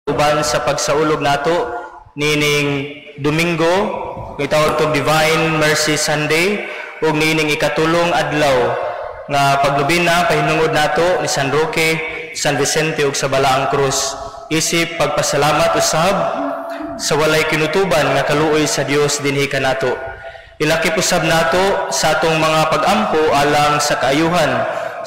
Uban sa pagsaulog nato niining Domingo, gitawag to Divine Mercy Sunday, ug niining ikatulong adlaw nga pagnobena pahinungod nato ni San Roque, San Vicente ug sa Balaang Krus. Isip pagpasalamat usab sa walay kinutuban nga kaluoy sa Dios dinhi kanato. Ilakip usab nato sa atong mga pagampo alang sa kaayuhan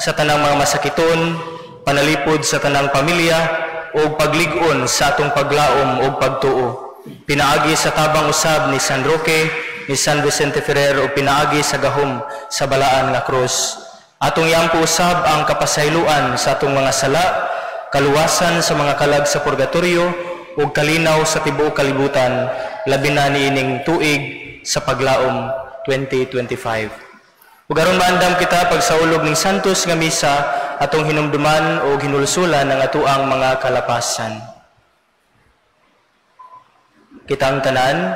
sa tanang mga masakiton, panalipod sa tanang pamilya ug paglig-on sa atong paglaom ug pagtuo. Pinaagi sa tabang usab ni San Roque, ni San Vicente Ferrer ug pinaagi sa gahom sa balaan nga krus. Atong iampo usab ang kapasayloan sa atong mga sala, kaluwasan sa mga kalag sa purgatorio ug kalinaw sa tibuok kalibutan, labi na niining tuig sa paglaom 2025. Ug aron maandam kita pagsaulog ning Santos nga misa, atong hinumduman o hinulsulan ang atuang mga kalapasan. Kitang tanan,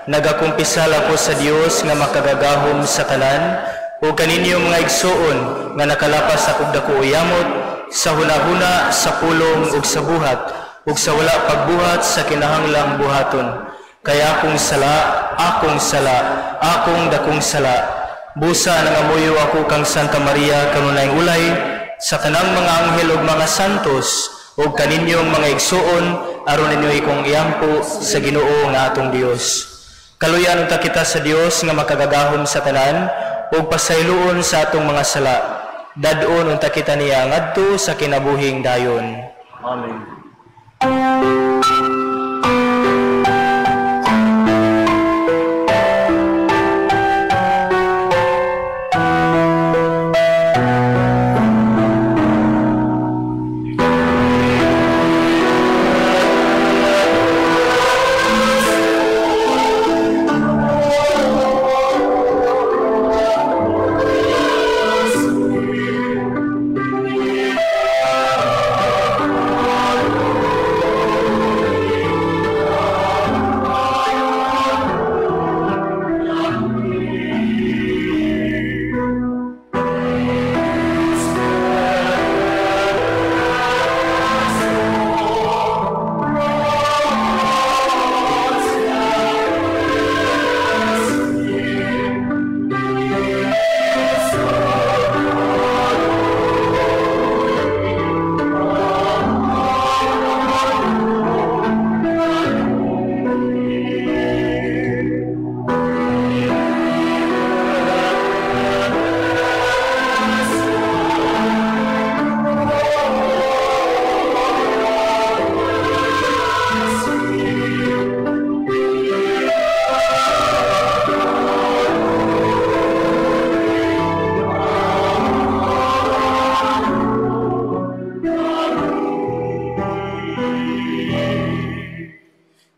nagakumpisal ako sa Dios nga makagagahom sa tanan, ug kaninyo mga igsuon nga nakalapas sa dako yamot, sa hunahuna, sa pulong ug sa buhat, ug sa wala pagbuhat sa kinahanglang buhaton. Kay akong sala, akong sala, akong dakong sala. Busa nangamuyo ako kang Santa Maria kanunayng ulay, sa tanang mga anghel ug mga santos, ug kaninyong mga igsuon, aron ninyo ikong iampo sa Ginoo nga atong Dios. Kaluyan unta kita sa Dios nga makagagahom sa tanan, ug pasayloon sa atong mga sala. Dad-on unta kita niya ngadto sa kinabuhing dayon. Amen.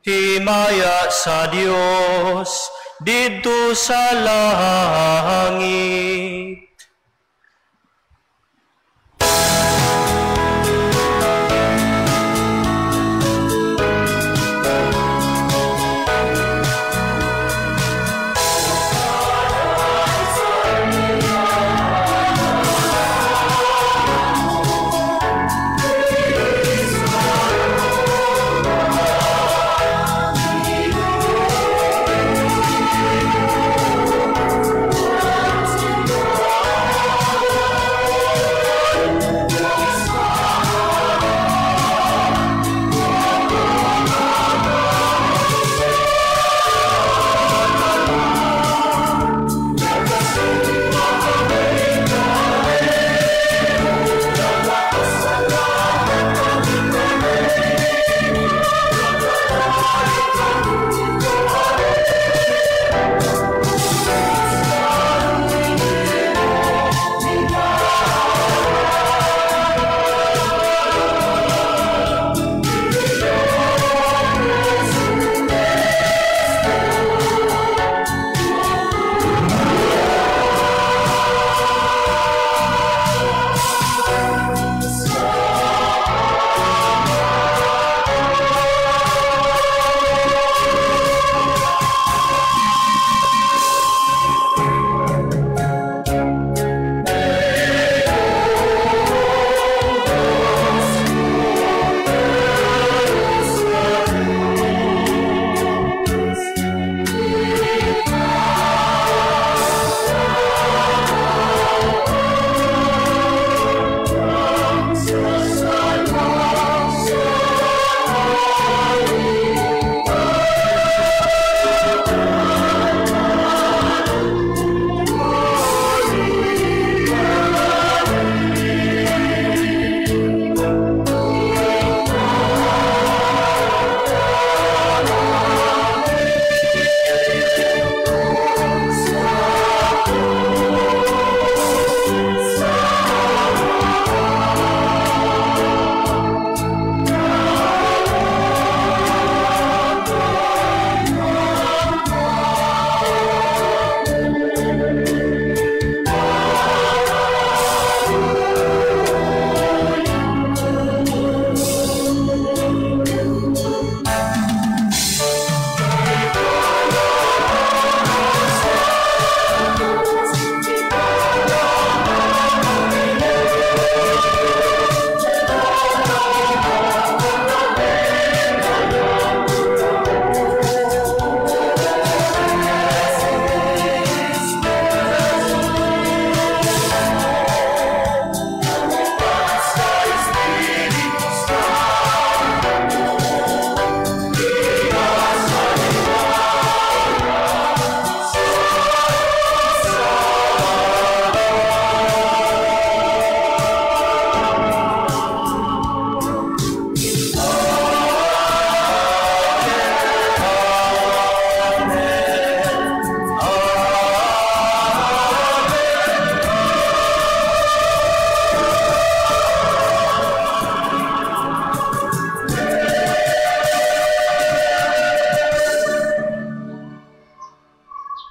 Himaya sa Dios didto sa langit.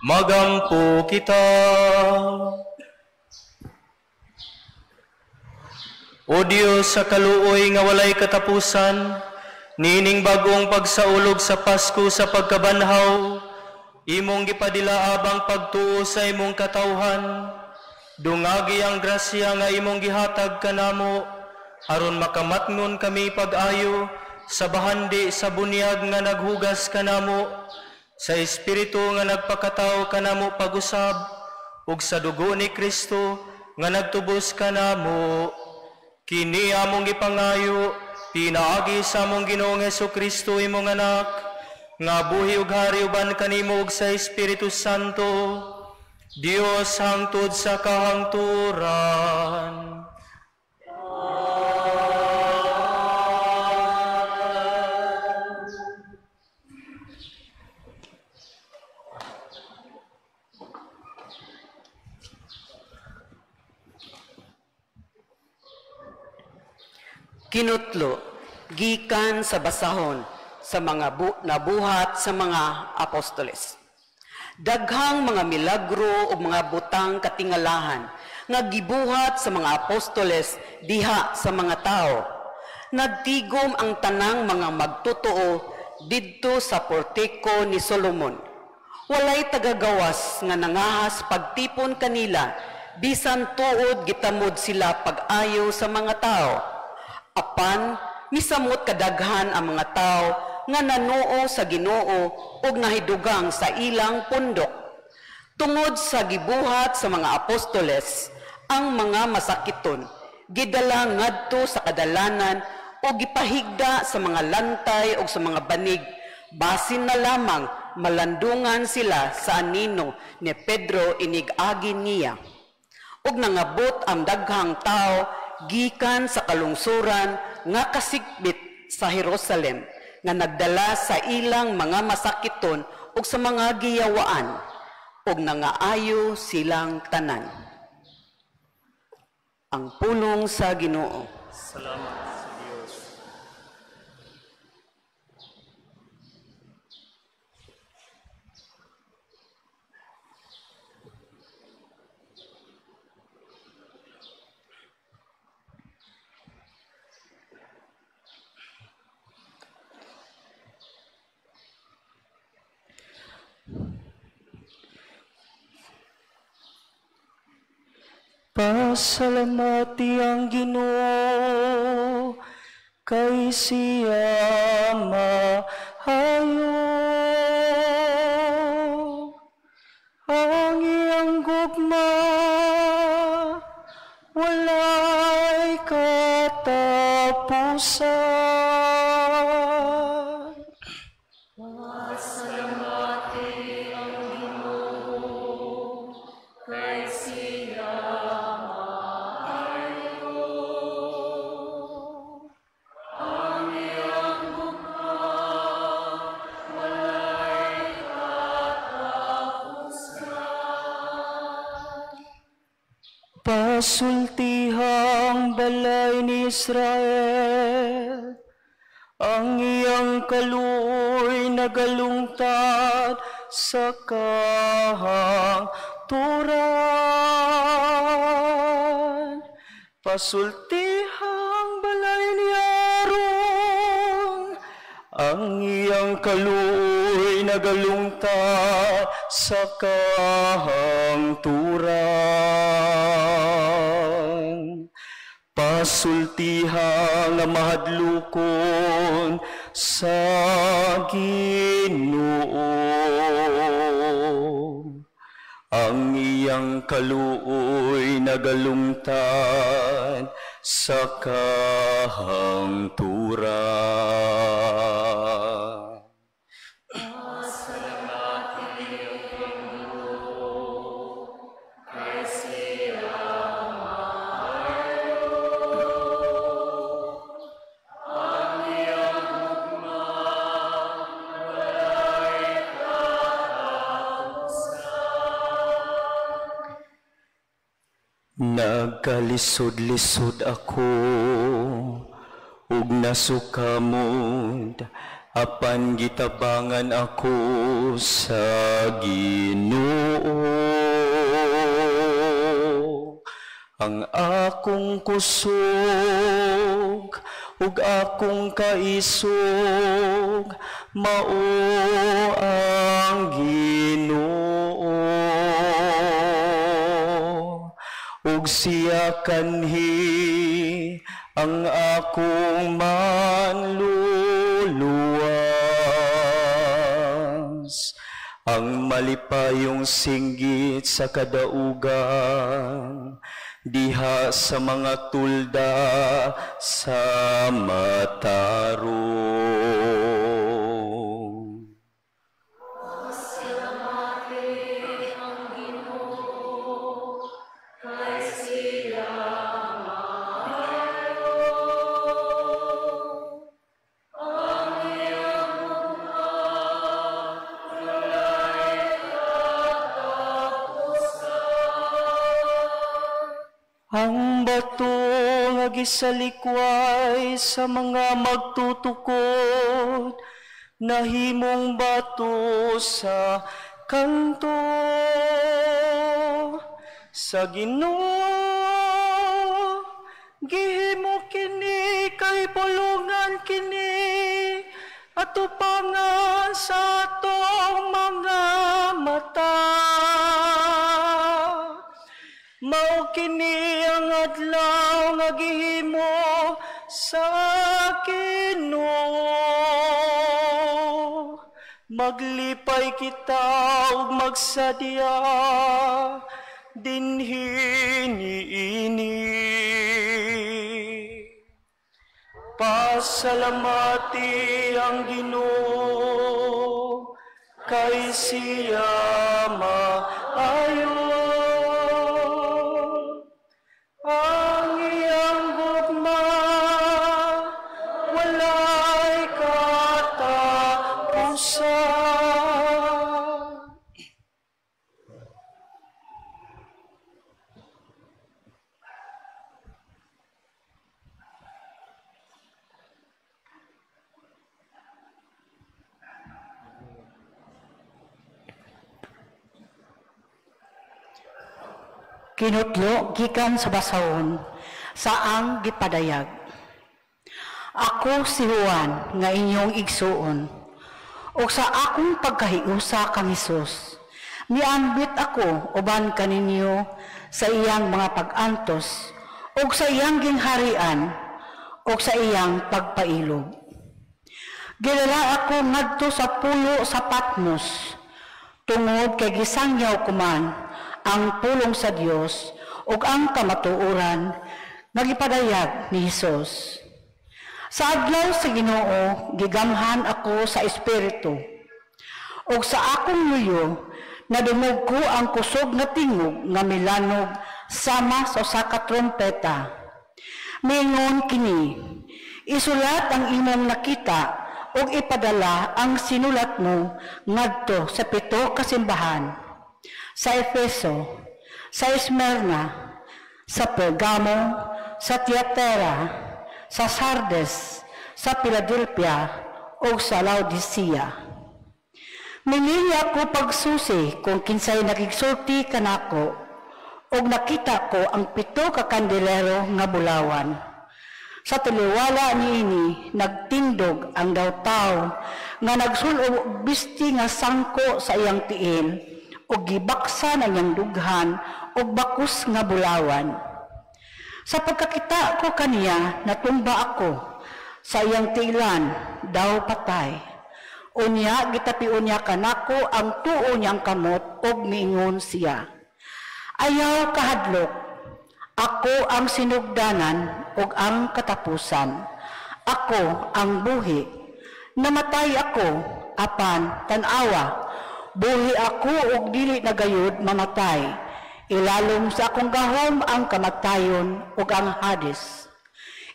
Magampo kita. O Dios, sa kaluoy nga walay katapusan, niining bagong pagsaulog sa Pasko sa pagkabanhaw, imong gipadilaab ang pagtuo sa imong katawhan. Dungagi ang grasya nga imong gihatag kanamo, aron makamatngon kami pag-ayo sa bahandi sa bunyag nga naghugas kanamo, sa Espiritu nga nagpakataw kanamo pag-usab, ug sa dugo ni Kristo nga nagtubos kanamo. Kini among gipangayo, pinaagi sa among Ginoong Hesukristo imong anak, nga buhi ug hari uban kanimo ug sa Espiritu Santo, Dios hangtod sa kahangturan. Kinutlo, gikan sa basahon sa mga nabuhat sa mga apostoles. Daghang mga milagro o mga butang katingalahan nga gibuhat sa mga apostoles diha sa mga tao. Nagtigom ang tanang mga magtotoo didto sa portiko ni Solomon. Walay tagagawas nga nangahas pagtipon kanila, bisan tuod gitamod sila pag-ayo sa mga tao. Apan, misamot kadaghan ang mga tao nga nanuo sa Ginoo ug nahidugang sa ilang pundok. Tungod sa gibuhat sa mga apostoles, ang mga masakiton gidala ngadto sa kadalanan o gipahigda sa mga lantay o sa mga banig, basin na lamang malandungan sila sa anino ni Pedro inig-agi niya. Ug nangabot ang daghang tao gikan sa kalungsuran nga kasikbit sa Jerusalem, nga nagdala sa ilang mga masakiton ug sa mga giyawaan, ug nangaayo silang tanan. Ang pulong sa Ginoo. Salamat sa Dios. Pasalamati ang Ginoo kay siya maayo. Ang iyang gugma walay katapusan. Pasalamati ang Ginoo kay siya maayo. Ang iyang gugma walay katapusan. Pasultihang balay ni Israel, ang iyang kaluoy nagalungtad sa kahangturan. Pasultihang balay ni Aaron, ang iyang kaluoy nagalungtad sa kahangturan. Pasultiha nga mahadlukon sa Ginoo, ang iyang kaluoy nagalungtad sa kahangturan. Pasalamati ang Ginoo kay siya maayo. Ang iyang gugma walay katapusan. Nagkalisod-lisod ako ug nasukamot Apan gitabangan ako sa Ginoo. Ang akong kusog ug akong kaisog mao ang Ginoo. Ug siya kanhi ang akong manluluwas, ang malipayong singgit sa kadaugan, diha sa mga tulda sa matarong. Pasalamati ang Ginoo, kay siya maayo. Ang iyang gugma walay katapusan. Ang bato nga gisalikway sa mga magtutukod, nahimong bato sa kanto. Sa Ginoo gihimo kini, kay pulungan kini, atupangan sa atong mga mata. Mao kini ang adlaw nga gihimo sa Ginoo. Maglipay kita ug magsadya dinhi niini. Pasalamati ang Ginoo, kay siya maayo. Ang iyang gugma walay katapusan. Kinutlo gikan sa basahon sa ang gipadayag. Ako si Juan nga inyong igsuon, ug sa akong pagkahiusa kang Hesus, miambit ako uban kaninyo sa iyang mga pag-antos ug sa iyang gingharian ug sa iyang pagpailog. Gilala ako ngadto sa pulo sa Patmos, tungod kay gisangyaw ko man ang pulong sa Dios ug ang kamatuoran nga gipadayag ni Hesus. Sa adlaw sa Ginoo gigamhan ako sa espiritu, ug sa akong luyo nadungog ko ang kusog nga tingog nga milanog sama sa usa ka trompeta. Miingon kini, isulat ang imong nakita ug ipadala ang sinulat mo ngadto sa 7 ka simbahan: sa Efeso, sa Esmirna, sa Pergamo, sa Tiatira, sa Sardes, sa Philadelphia, ug sa Laodicea. Minili ako pagsusi kung kinsay nakigsulti kanako, ug nakita ko ang 7 ka kandelero nga bulawan. Sa taliwala niini nagtindog ang daw tawo nga nagsul-ob og bisti nga sangko sa iyang tiil, ug gibaksa na niyang dughan og bakus nga bulawan. Sa pagkakita ko kaniya, natumba ako sa iyang tiilan, daw patay. Unya gitapion niya kanako ang tuo niyang kamot ug miingon siya, ayaw kahadlok, ako ang sinugdanan ug ang katapusan. Ako ang buhi. Namatay ako, apan tan-awa, buhi ako ug dili na gayud mamatay. Ilalom sa akong gahom ang kamatayon ug ang Hades.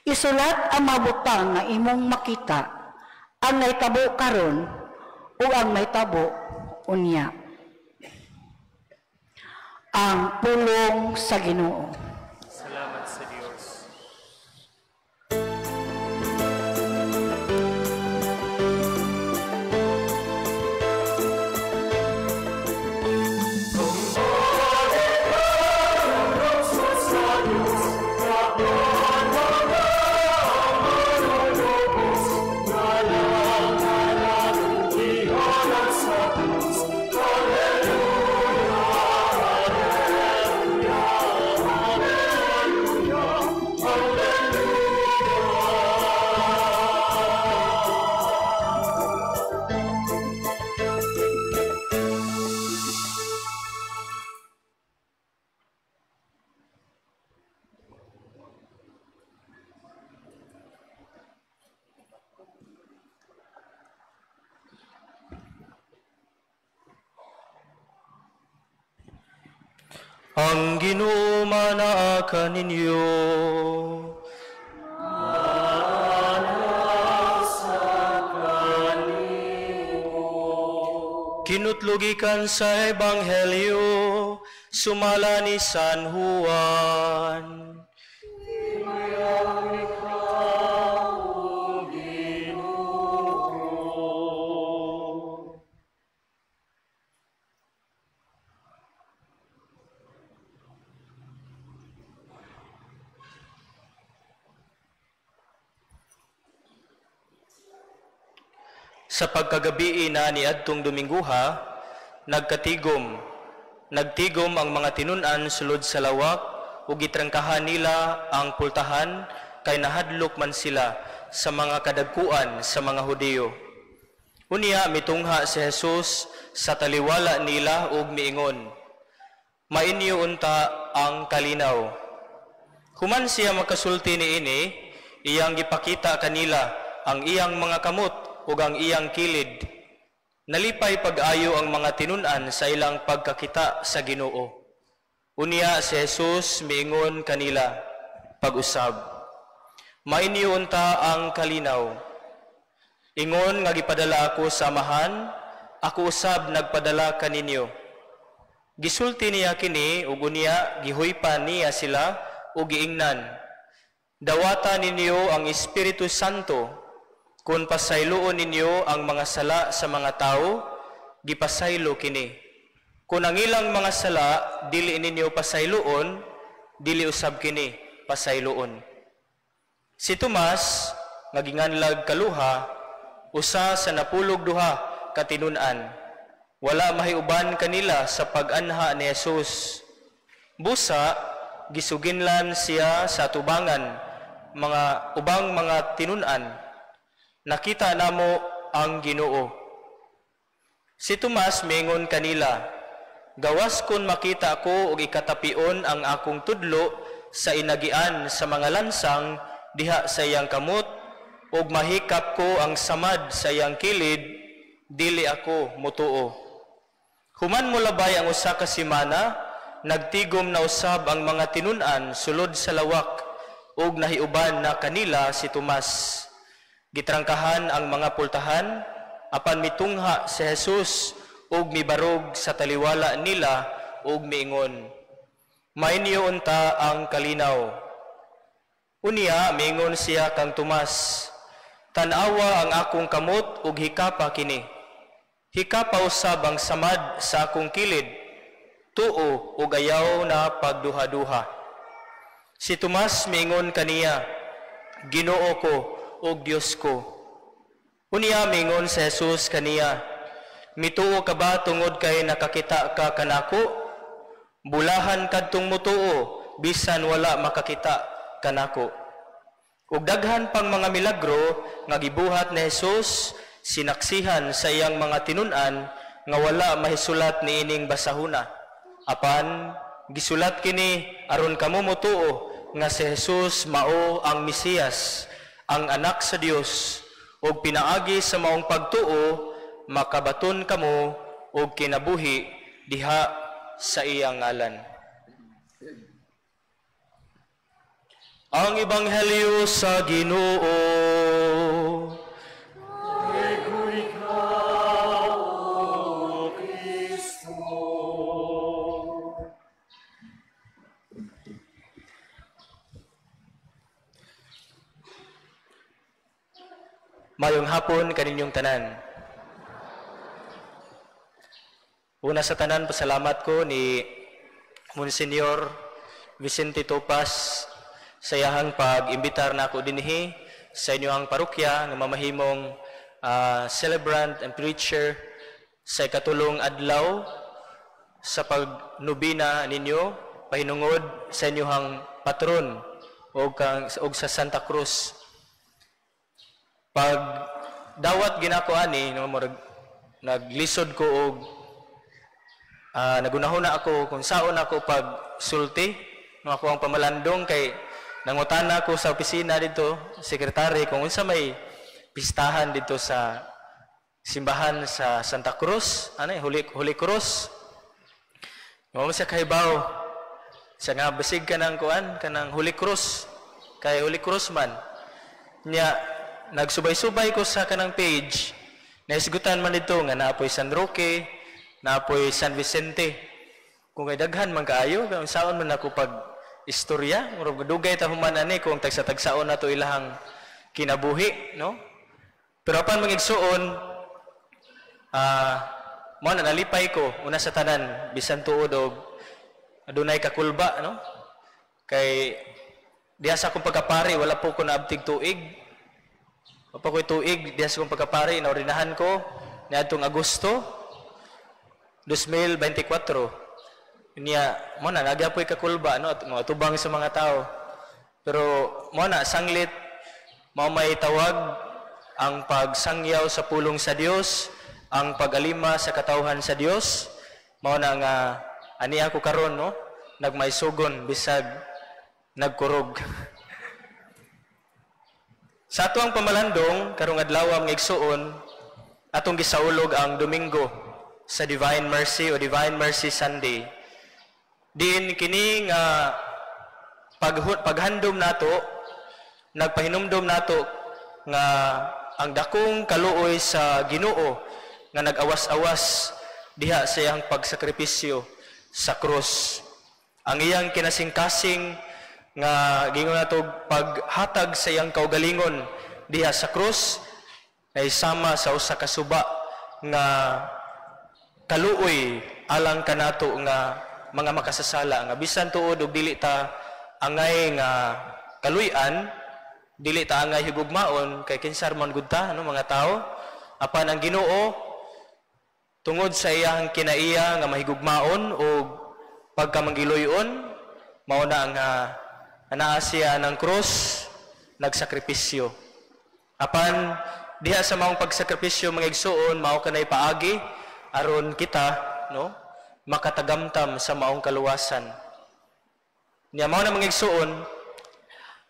Isulat ang mabutang nga imong makita, ang nahitabo karon ug ang nahitabo unya. Ang pulong sa Ginoo. Salamat sa Dios. Ang Ginoo manaa kaninyo. Kinutlogikan sa Ebanghelyo sumala ni San Juan. Sa pagkagabii na ni adtong Domingguha, nagkatigom. Nagtigom ang mga tinun-an sulod sa lawak ug gitrangkahan nila ang pultahan kay nahadlok man sila sa mga kadagkuan sa mga Hudiyo. Unya mitungha si Jesus sa taliwala nila ug miingon, "Mainyo unta ang kalinaw." Human siya makasulti niini, iyang gipakita kanila ang iyang mga kamot ug ang iyang kilid. Nalipay pag-ayo ang mga tinun-an sa ilang pagkakita sa Ginoo. Unya si Jesus miingon kanila, pag-usab, "Mainyo unta ang kalinaw. Ingon nga gipadala ako sa Amahan, ako usab nagpadala kaninyo." Gisulti niya kini ug unya gihuypan niya sila ug giingnan, "Dawata ninyo ang Espiritu Santo. Kung pasayloon ninyo ang mga sala sa mga tao, gipasaylo kini. Kung ang ilang mga sala dili ninyo pasayloon, dili usab kini pasayloon." Si Tomas, nga ginganlag kaluha, usa sa 12 ka tinun-an, wala mahiuban kanila sa pag-anha ni Jesus. Busa, gisuginlan siya sa tubangan mga ubang mga tinun-an. "Nakita namo ang Ginoo." Si Tomas mingon kanila, "Gawas kun makita ko og ikatapion ang akong tudlo sa inagian sa mga lansang diha sa iyang kamot, ug mahikap ko ang samad sa iyang kilid, dili ako mutuo." Human molabay ang usa ka semana, nagtigom na usab ang mga tinun-an sulod sa lawak, ug nahiuban na kanila si Tomas. Gitrangkahan ang mga pultahan, apan mitungha si Jesus ug mibarog sa taliwala nila ug miingon, "Mainyo unta ang kalinaw." Unya miingon siya kang Tomas, "Tan-awa ang akong kamot ug hikapa kini. Hikapa usab ang samad sa akong kilid, tuo ug ayaw na pagduha-duha." Si Tomas miingon kaniya, "Ginoo ko ug Dios ko." Unya mingon si Jesus kaniya, "Mituo ka ba tungod kay nakakita ka kanako? Bulahan kadtong mutuo bisan wala makakita kanako." Ug daghan pang mga milagro nga gibuhat ni Jesus sinaksihan sa iyang mga tinun-an nga wala mahisulat niining basahuna. Apan gisulat kini aron kamo motuo nga si Jesus mao ang Mesiyas, ang anak sa Dios, ug pinaagi sa maong pagtuo makabaton kamo og kinabuhi diha sa iyang ngalan. Ang Ebanghelyo sa Ginoo. Mayong hapon kaninyong tanan. Una sa tanan, pasalamat ko ni Monsignor Vicente Topas sa iyahang pag-imbitar na ako dinhi sa inyong parokya nga mamahimong celebrant and preacher sa ikatulong adlaw sa pagnobina ninyo pahinungod sa inyong patron og sa Santa Cruz. Pag dawat ginako ani, no, murag naglisod ko og nagunahon na ako kung saon ako pag sulti, no, ako ang pamalandong kay nangutana ko sa opisina dito, sekretary, kung unsa may pistahan dito sa simbahan sa Santa Cruz, ano, Holy Cross. Mao siya kahibaw. Sa nga basig kanang kuan, kanang Holy Cross, kay Holy Cross man. Nya nagsubay-subay ko sa kanang page, naisgutan man dito nga naapoy San Roque, naapoy San Vicente. Kung kay daghan man kaayo, kung saon man ako pag istorya, murag dugay ta human ani kung tagsa-tagsaon nato ilahang kinabuhi, no? Pero apan mga igsuon, mo na nalipay ko una sa tanan bisan tuod og adunay kakulba, no? Kay diha sa akong pagkapari wala po ko naabtig tuig. Wa pa ko'y tuig diha sa akong pagkapari, naordinahan ko niadtong Agosto 2024. Niya mo na nagyapoy kakulba, no, at mga tubang sa mga tao. Pero mo na sanglit mao may tawag ang pagsangyaw sa pulong sa Dios, ang pagalima sa katawhan sa Dios. Mao na nga ani ako karon, no, nagmaysugon bisag nagkurog. Sa ato ang pamalandong karong adlaw, mga igsuon, atong gisaulog ang Domingo sa Divine Mercy o Divine Mercy Sunday. Diin kini nga paghandom nato, nagpahinumdom nato nga ang dakong kaluoy sa Ginoo nga nag-awas-awas diha sa iyang pagsakripisyo sa krus. Ang iyang kinasingkasing nga gingon nato paghatag sa iyang kaugalingon diha sa krus ay sama sa usa ka suba nga kaluoy alang kanato nga mga makasasala, nga bisan tuod og dili ta angay nga kaluy-an, dili ta angay higugmaon, kay kinsar man gud ta, no, mga tao. Apan ang Ginoo, tungod sa iyang kinaiya nga mahigugmaon o pagkamangiluyon, mao na nga anaa siya ng krus, nagsakripisyo. Apan diha sa maong pagsakripisyo, mga igsuon, mao kanay paagi aron kita, no, makatagamtam sa maong kaluwasan. Nya mao na, mga igsuon,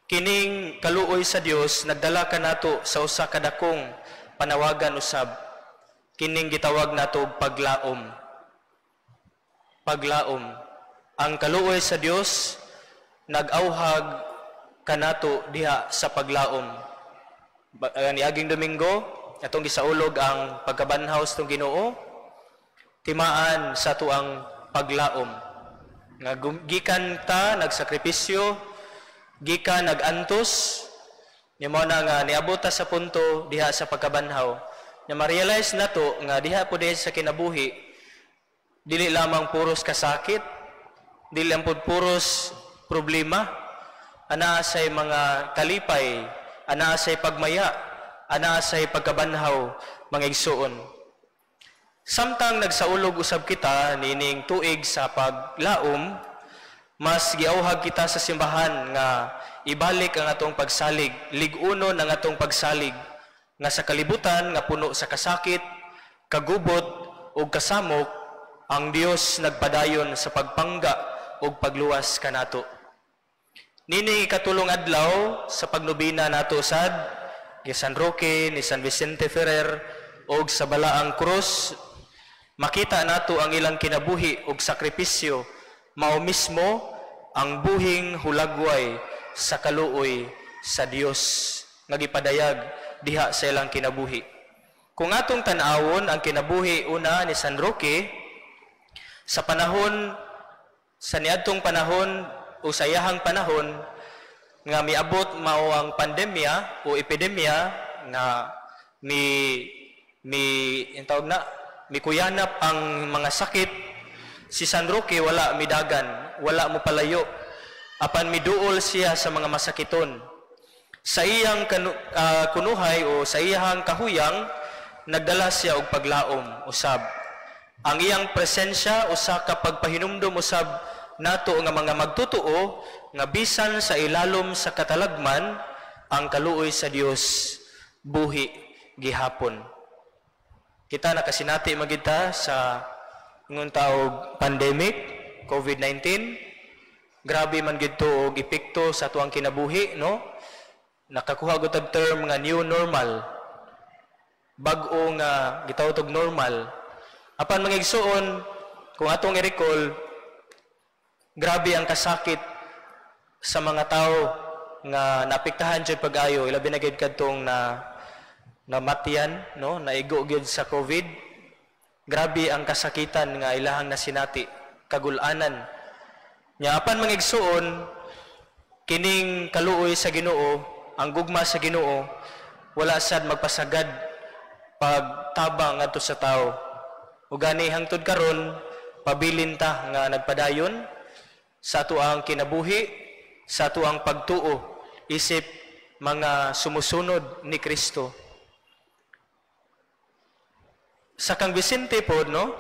kining kaluoy sa Dios nagdala kanato sa usa ka dakong panawagan usab, kining gitawag nato og paglaom. Paglaom. Ang kaluoy sa Dios nag-awhag kanato diha sa paglaom. Niaging Domingo, atong gisaulog ang pagkabanhaw sa atong Ginoo, timaan sa tuang paglaom. Nga gikan ta nagsakripisyo, gikan nagantos, ni mo na nga niabot ta sa punto diha sa pagkabanhaw. Na ma-realize nato nga diha po diha sa kinabuhi, dili lamang puros kasakit, dili lang pud puros problema, anaa say mga kalipay, anaa say pagmaya, anaa say pagkabanhaw, mga igsuon. Samtang nagsaulog usab kita nining tuig sa paglaom, mas giauhag kita sa simbahan nga ibalik ang atong pagsalig, lig-unon ang atong pagsalig nga sa kalibutan nga puno sa kasakit, kagubot ug kasamok, ang Dios nagpadayon sa pagpangga ug pagluwas kanato. Nini ikatulong adlaw sa pagnobina nato sad ni San Roque, ni San Vicente Ferrer ug sa Balaang Krus, makita nato ang ilang kinabuhi ug sakripisyo mao mismo ang buhing hulagway sa kaluoy sa Dios nga gipadayag diha sa ilang kinabuhi. Kung atong tan-awon ang kinabuhi una ni San Roque sa panahon sa niadtong panahon o sa iyahang panahon nga miabot mao ang pandemya o epidemya nga mi mi yung tawag na mikuyanap ang mga sakit, si San Roque wala midagan, wala mo palayo, apan miduol siya sa mga masakiton. Sa iyang kunuhay o sa iyang kahuyang, nagdala siya og paglaom usab. Ang iyang presensya usa ka pagpahinumdom usab nato nga mga magtotoo nga bisan sa ilalom sa katalagman, ang kaluoy sa Dios buhi gihapon. Kita nakasinati magita sa ingon taog pandemic COVID-19. Grabe man gid to og epekto sa tuang kinabuhi, no? Nakakuha gud tag term nga new normal. Bag-o nga gitawag og normal. Apan mga igsuon, kung atong i-recall Grabe ang kasakit sa mga tao nga naapektahan jud pag-ayo, ilabi na gyud kadtong na namatyan, no, naigo gyud sa COVID. Grabe ang kasakitan nga ilahang nasinati, kagulanan. Nya apan mga igsuon, kining kaluoy sa Ginoo, ang gugma sa Ginoo, wala sad magpasagad pagtabang ngadto sa tao. Ug gani hangtod karon pabilin ta nga nagpadayon sa atoang kinabuhi, sa atoang pagtuo isip mga sumusunod ni Kristo. Sa kang Vicente pod, no,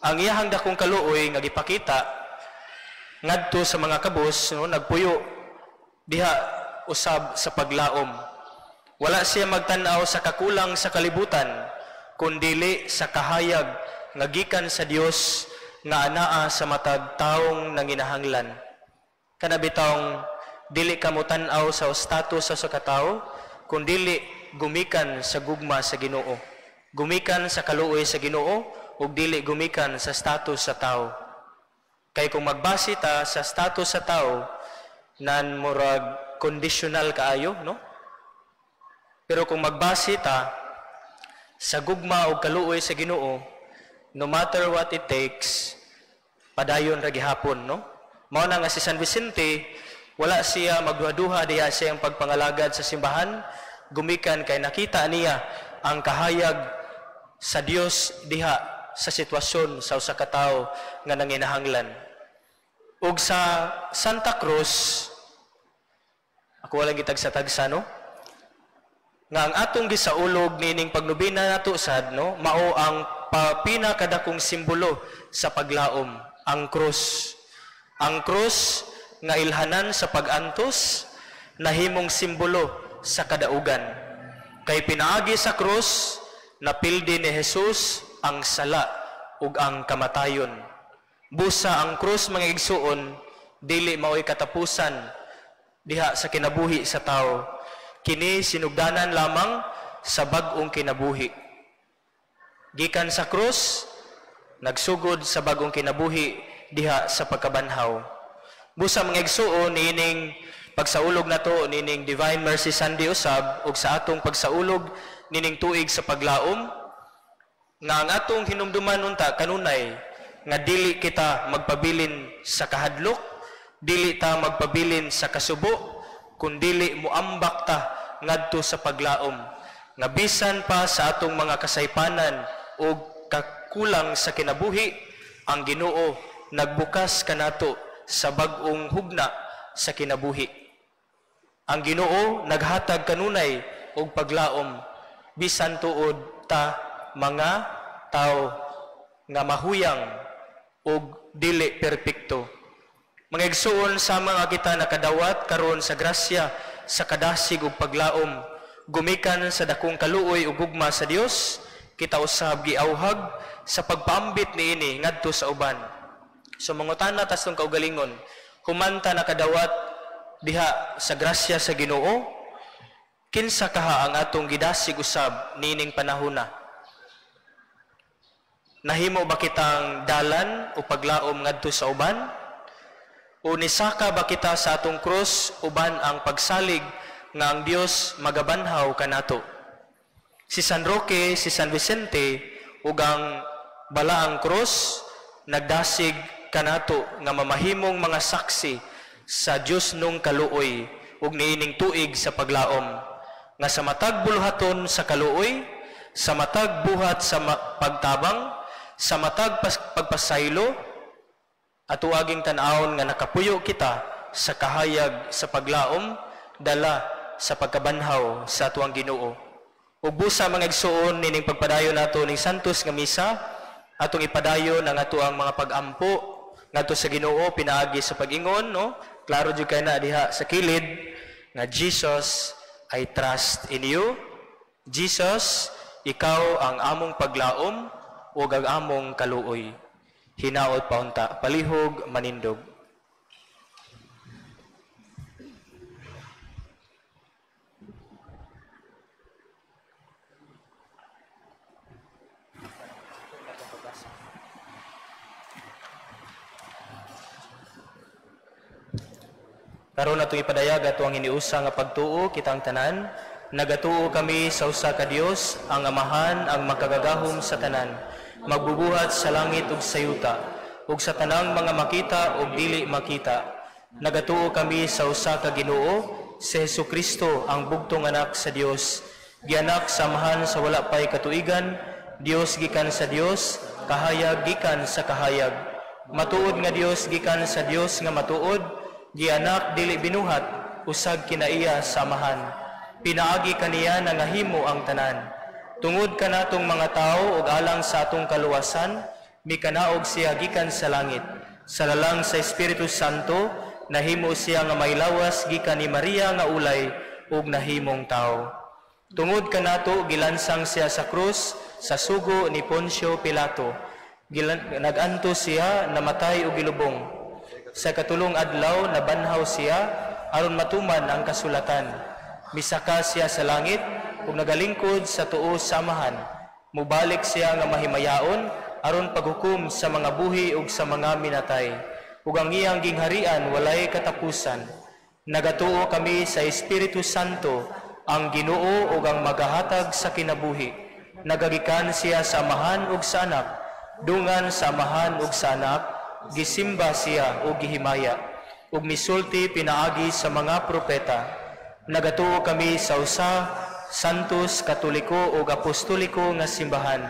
ang iyahang dakong kaluoy nga gipakita ngadto sa mga kabus, no, nagpuyo diha usab sa paglaom. Wala siya magtan-aw sa kakulang sa kalibutan, kundili sa kahayag nga gikan sa Dios nga anaa sa matag taong nanginahanglan. Kana bitawng dili ka motan-aw sa status sa katawo, kundili gumikan sa gugma sa Ginoo. Gumikan sa kaluoy sa Ginoo ug dili gumikan sa status sa tao. Kay kung magbase ta sa status sa tao, nan murag conditional kaayo, no? Pero kung magbase ta sa gugma ug kaluoy sa Ginoo, no matter what it takes, padayon ra gihapon, no? Mao na nga si San Vicente, wala siya magduha-duha diha sa iyang pagpangalagad sa simbahan, gumikan kay nakita niya ang kahayag sa Dios diha sa sitwasyon sa usa ka tawo nga nanginahanglan. Ug sa Santa Cruz, ako walang gitagsa-tagsa, no? Nga ang atong gisaulog niining pagnobena nato sad, no, mao ang pinakadakong simbolo sa paglaom, ang krus. Ang krus nga ilhanan sa pag-antos, nahimong simbolo sa kadaugan. Kay pinaagi sa krus, napildi ni Jesus ang sala ug ang kamatayon. Busa ang krus, mga igsuon, dili maoy katapusan diha sa kinabuhi sa tao. Kini sinugdanan lamang sa bag-ong kinabuhi. Gikan sa krus, nagsugod sa bag-ong kinabuhi diha sa pagkabanhaw. Busa mga igsuon, niining pagsaulog nato niining Divine Mercy Sunday usab ug sa atong pagsaulog nining tuig sa paglaom, nga ang atong hinumduman unta kanunay nga dili kita magpabilin sa kahadlok, dili ta magpabilin sa kasubo, kundili muambak ta ngadto sa paglaom, nga bisan pa sa atong mga kasaypanan o kakulang sa kinabuhi, ang Ginoo nagbukas kanato sa bag-ong hugna sa kinabuhi. Ang Ginoo naghatag kanunay og paglaom bisan tuod ta mga tao nga mahuyang og dili perpekto. Mga igsuon, sa mga kita nakadawat karon sa grasya sa kadasig ug paglaom, gumikan sa dakong kaluoy ug gugma sa Dios, kita usab giauhag sa pagpaambit niini ngadto sa uban. So mangutana tas tong kaugalingon, humanta nakadawat diha sa grasya sa Ginoo, kinsa kaha ang atong gidasig usab niining panahona? Nahimo ba kitang dalan o paglaom ngadto sa uban? O nisaka ba kita sa atong krus uban ang pagsalig nga ang Dios magabanhaw kanato? Si San Roque, si San Vicente ug ang balaang krus nagdasig kanato nga mamahimong mga saksi sa Dios nung kaluoy ug niining tuig sa paglaom, nga sa matag buluhaton sa kaluoy, sa matag buhat sa pagtabang, sa matag pagpasaylo, ato aging tan-awon nga nakapuyo kita sa kahayag sa paglaom dala sa pagkabanhaw sa atuang Ginoo. Ug busa mga igsuon, nining pagpadayon nato ning Santos nga misa, atong ipadayon ang atoang mga pag-ampo ngadto sa Ginoo pinaagi sa pag-ingon, no? Klaro jud kay na diha sa kilid nga Jesus, I trust in you. Jesus, ikaw ang among paglaom ug ang among kaluoy. Hinaot paunta, palihog manindog. Karon atong ipadayag ato ang hiniusa nga pagtuo kitang tanan. Nagatuo kami sa usa ka Dios, ang Amahan, ang makagagahom sa tanan, magbubuhat sa langit ug sa yuta, ug sa tanang mga makita ug dili makita. Nagatuo kami sa usa ka Ginoo, si Hesukristo, ang bugtong anak sa Dios, gianak sa Amahan sa wala pay katuigan, Dios gikan sa Dios, kahayag gikan sa kahayag. Matuod nga Dios gikan sa Dios nga matuod, gianak dili binuhat, usag kinaiya sa Amahan. Pinaagi kaniya nangahimo ang tanan. Tungod kanatong mga tawo ug alang sa atong kaluwasan, mikanaog siya gikan sa langit. Sa lalang sa Espiritu Santo, nahimo siya nga may lawas gikan ni Maria nga ulay ug nahimong tawo. Tungod kanato gilansang siya sa krus sa sugo ni Poncio Pilato. Nagantos siya, namatay ug gilubong. Sa katulong adlaw nabanhaw siya aron matuman ang kasulatan. Misaka siya sa langit ug nagalingkod sa tuo sa Amahan. Mubalik siya nga mahimayaon aron paghukom sa mga buhi ug sa mga minatay. Ug ang iyang gingharian walay katapusan. Nagatuo kami sa Espiritu Santo, ang Ginoo ug ang magahatag sa kinabuhi. Nagagikan siya sa Amahan ug sa Anak. Dungan sa Amahan ug sa Anak, gisimba siya ug gihimaya, ug misulti pinaagi sa mga propeta. Nagatuo kami sa usa Santos, Katoliko ug Apostoliko nga simbahan.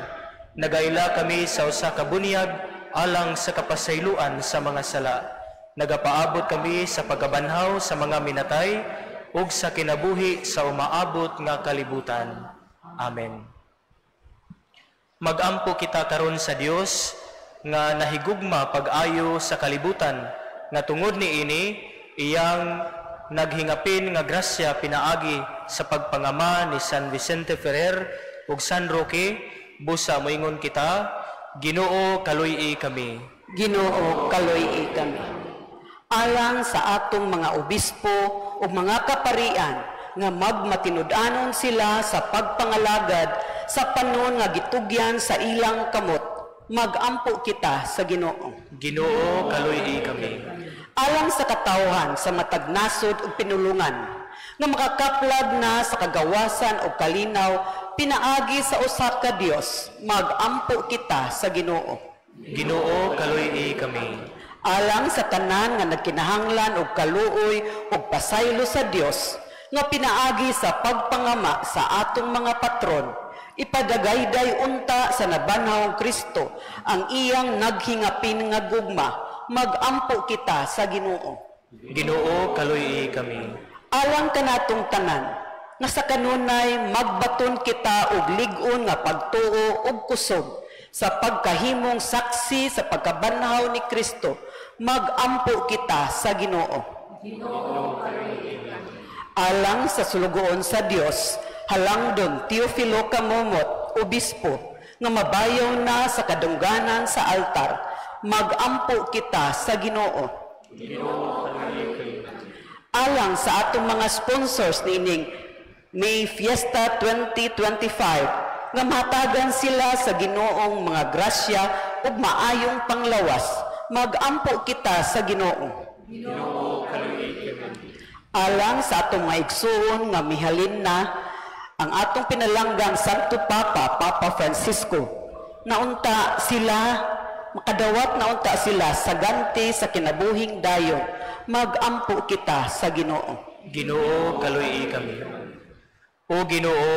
Nagaila kami sa usa ka bunyag alang sa kapasayloan sa mga sala. Nagapaabot kami sa pagkabanhaw sa mga minatay ug sa kinabuhi sa umaabot nga kalibutan. Amen. Magampo kita karon sa Dios nga nahigugma pag-ayo sa kalibutan, nga tungod niini iyang naghingapin nga grasya pinaagi sa pagpangama ni San Vicente Ferrer ug San Roque. Busa moingon kita, Ginoo, kaluy-i kami. Ginoo, kaluy-i kami. Alang sa atong mga obispo ug mga kaparian nga magmatinud-anon sila sa pagpangalagad sa panon nga gitugyan sa ilang kamot, magampo kita sa Ginoo. Ginoo, kaluy-i kami. Alang sa katawhan sa matag nasod ug pinulungan nga makakaplag na sa kagawasan ug kalinaw pinaagi sa usa ka Dios, magampo kita sa Ginoo. Ginoo, kaluy-i kami. Alang sa tanan nga nagkinahanglan og kaluoy ug pasaylo sa Dios nga pinaagi sa pagpangama sa atong mga patron, ipadagayday unta sa nabanhawng Kristo ang iyang naghingapin nga gugma, magampo kita sa Ginoo. Ginoo, kaluy-i kami. Alang kanatong tanan nga sa kanunay magbaton kita og lig-on nga pagtuo ug kusog sa pagkahimong saksi sa pagkabanhaw ni Kristo, magampo kita sa Ginoo. Alang sa sulugoon sa Dios, halangdon Teofilo Camomot, obispo, nga mabayaw na sa kadungganan sa altar, magampo kita sa Ginoo. Alang sa atong mga sponsors niining May Fiesta 2025, nga matagan sila sa Ginoong mga grasya ug maayong panglawas, magampo kita sa Ginoo. Alang sa atong mga igsuon nga mihalin na ang atong pinalanggang Santo Papa, Papa Francisco, naunta sila, makadawat naunta sila sa ganti sa kinabuhing dayon, magampo kita sa Ginoo. Ginoo, kaluy-i kami. O Ginoo,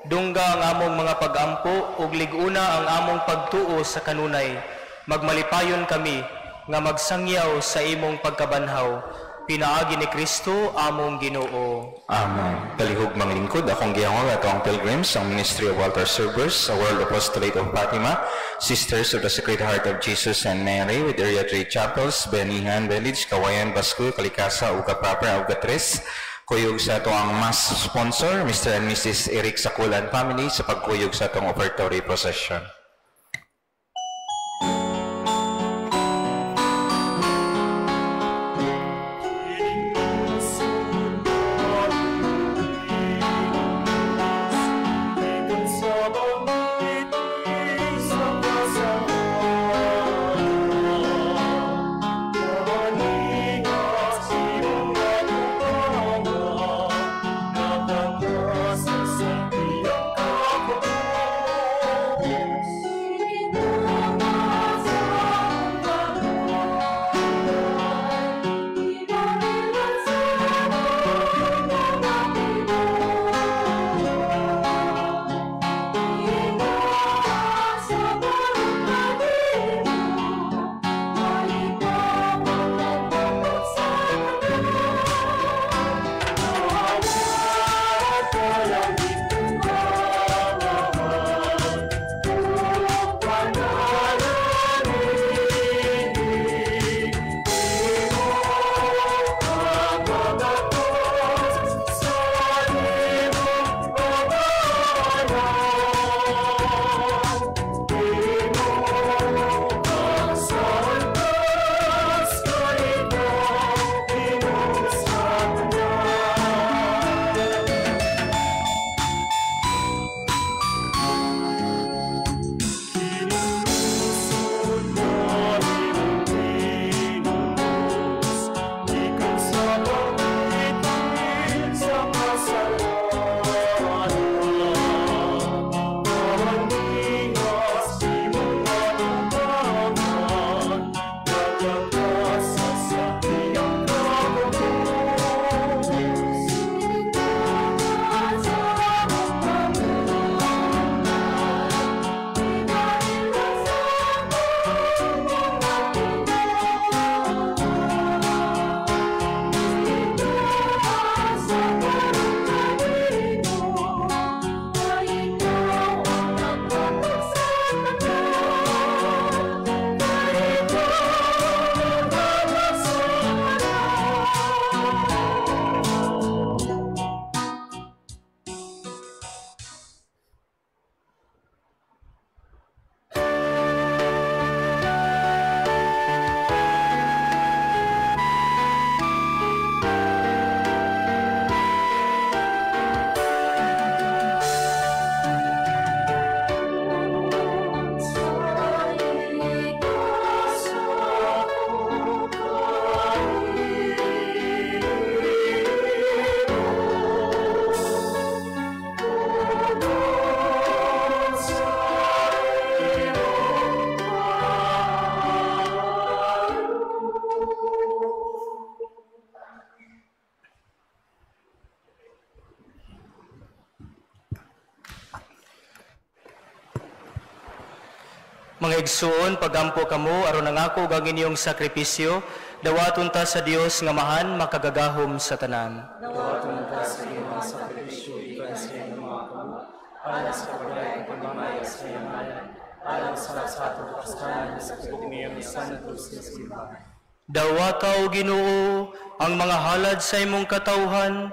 dungga ang among mga pag-ampo ug lig-una ang among pagtuo sa kanunay. Magmalipayon kami nga magsangyaw sa imong pagkabanhaw. Pinaagi ni Kristo among Ginoo. Amen. Kalihog manglingkod, akong gihangol ato ang pilgrims, ang Ministry of Altar Servers, sa World Apostolate of Fatima, Sisters of the Sacred Heart of Jesus and Mary, with Area 3 Chapels, Benihan Village, Kawayan, Basco, Kalikasa, Uga Proper, Uga Tres. Kuyog sa ato ang mass sponsor, Mr. and Mrs. Eric Sakulan family, sa pagkuyog sa atong offertory procession. Mga igsuon, pagampo kamo aron nangako ug ang inyong sakripisyo, dawaton ta sa Dios nga mahan makagagahom sa tanan. Dawaton ta sa Ginoo ang sakripisyo gikan sa inyong mga kamot, alang sa pagdayeg ug pagmaya sa iyang ngalan, alang sa atong kapuslanan sa tibuok niyang santos nga simbahan. Dawata o Ginoo ang mga halad sa imong katawhan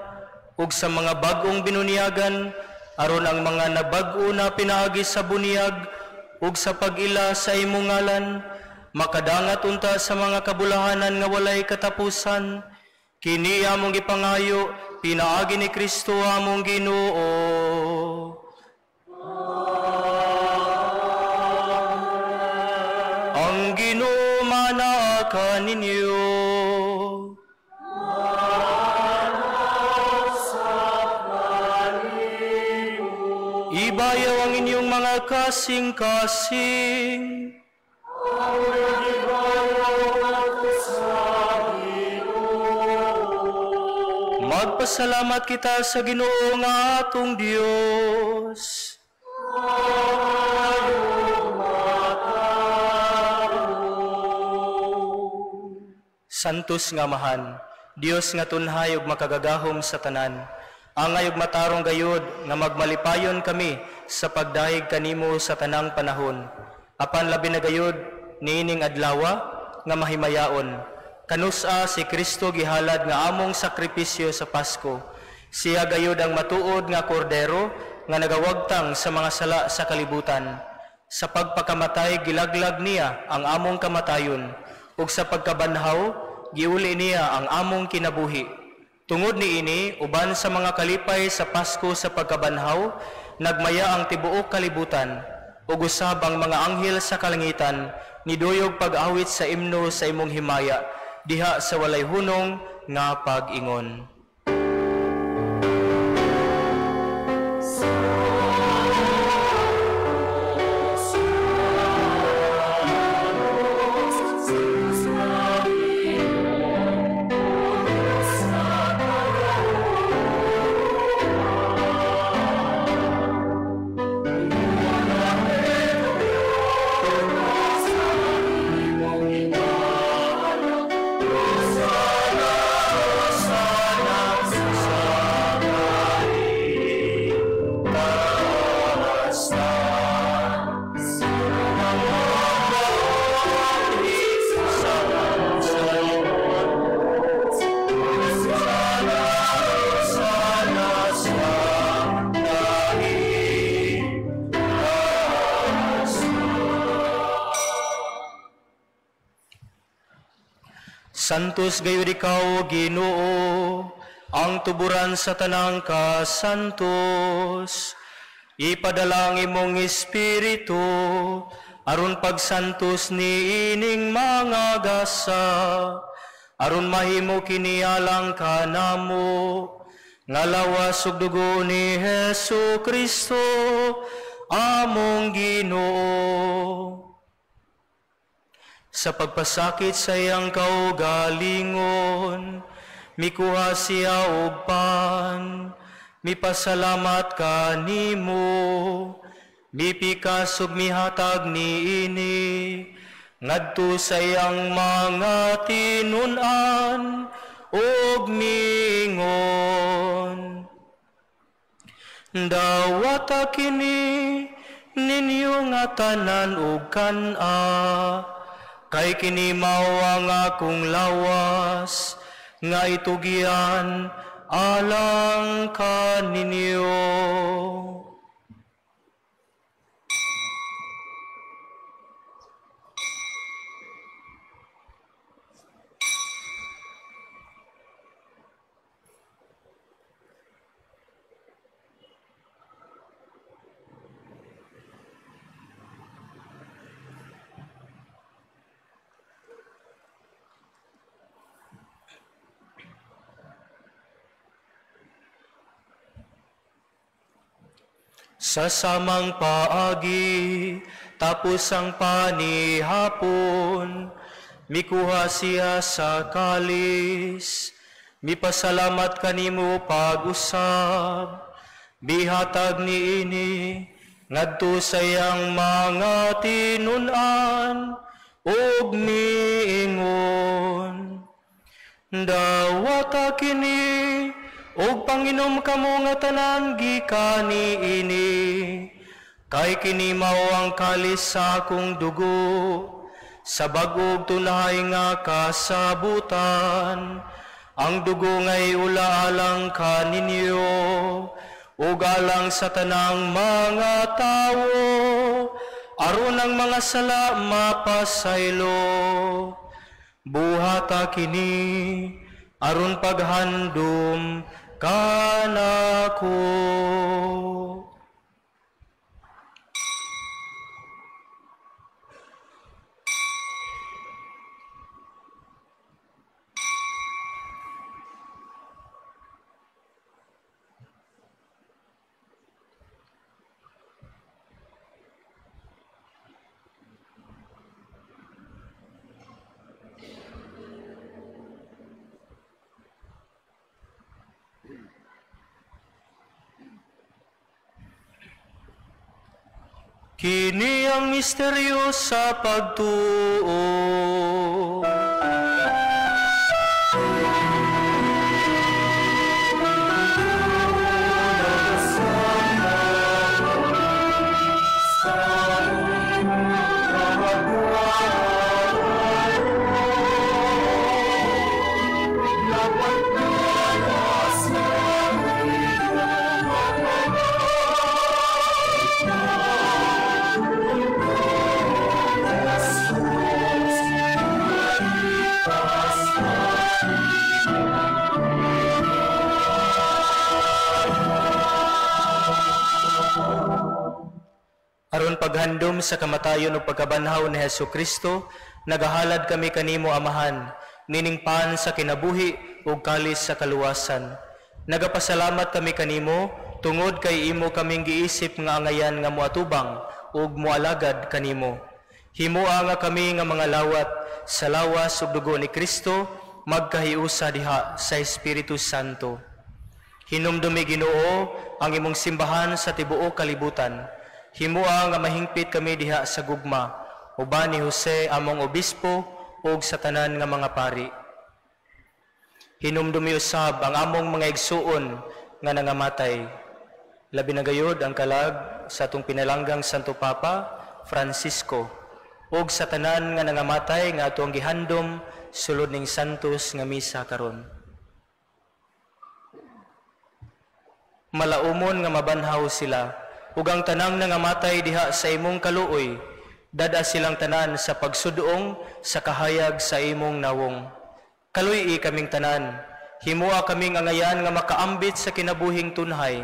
ug sa mga bag-ong binunyagan, aron ang mga nabag-o na pinaagi sa bunyag ug sa pag-ila sa imong ngalan, makadangat unta sa mga kabulahanan nga walay katapusan. Kini among gipangayo pinaagi ni Kristo among Ginoo. Ang Ginoo manaa kaninyo. Ibayaw ang inyong mga kasing-kasing. Magpasalamat kita sa Ginoo nga atong Dios. Santos nga Amahan, Dios nga tunhay ug makagagahom sa tanan, angay ug matarong gayud nga magmalipayon kami sa pagdayeg kanimo sa tanang panahon. Apan labi na gayud niining adlawa nga mahimayaon, kanus-a si Kristo gihalad nga among sakripisyo sa Pasko. Siya gayud ang matuod nga kordero nga nagawagtang sa mga sala sa kalibutan. Sa pagpakamatay gilaglag niya ang among kamatayon, ug sa pagkabanhaw giuli niya ang among kinabuhi. Tungod niini, uban sa mga kalipay sa Pasko sa pagkabanhaw, nagmaya ang tibuok kalibutan, ug usab ang mga anghel sa kalangitan, niduyog pag-awit sa imno sa imong himaya, diha sa walay hunong nga pag-ingon. Santos gayud ikaw, Ginoo, ang tuburan sa tanang kasantos. Ipadala ang imong espiritu aron pagsantos niining mga gasa, aron mahimo kini alang kanamo nga lawas ug dugo ni Hesus Kristo among Ginoo. Sa pagpasakit sa iyang kaugalingon, mikuha siya og pan, mipasalamat kanimo, mipikas ug mihatag niini, ngadto sa iyang mga tinun-an ug miingon. Dawata kini ninyo nga tanan ug kan-a, kay kini mao ang akong lawas nga itugian alang kaninyo. Sa samang paagi, tapos ang panihapon, mikuha siya sa kalis, mipasalamat kanimo pag-usab, bihatag niini ngadto sa iyang mga tinun-an ug miingon, "Dawata kini ug panginom kamo nga tanan gikan niini, kay kini mao ang kalis sa akong dugo sa bag-ug tunay nga kasabutan. Ang dugo ngay ula alang kaninyo ug alang sa tanang mga tawo, aron ang mga sala mapasaylo. Buhata kini aron paghandom kanako." Kini ang misteryo sa pagtuo. Aron paghandom sa kamatayon ug pagkabanhaw ni Hesus Kristo, nagahalad kami kanimo Amahan, nining pan sa kinabuhi ug kalis sa kaluwasan. Nagapasalamat kami kanimo tungod kay imo kaming giisip nga angayan nga moatubang ug moalagad kanimo. Himoa nga kami nga mga lawat sa lawas ug dugo ni Kristo magkahiusa diha sa Espiritu Santo. Hinumdumi Ginoo ang imong simbahan sa tibuok kalibutan. Himoa nga mahingpit kami diha sa gugma, uban ni Jose among obispo ug sa tanan nga mga pari. Hinumdumi usab ang among mga igsuon nga nangamatay. Labi na gayod ang kalag sa atong pinalanggang Santo Papa Francisco ug sa tanan nga nangamatay nga atong gihandom sulod ning santos nga misa karon. Malaumon nga mabanhaw sila ug ang tanang nangamatay diha sa imong kaluoy, dada silang tanan sa pagsudong sa kahayag sa imong nawong. Kaluy-i kaming tanan, himoa kaming angayan nga makaambit sa kinabuhing tunhay,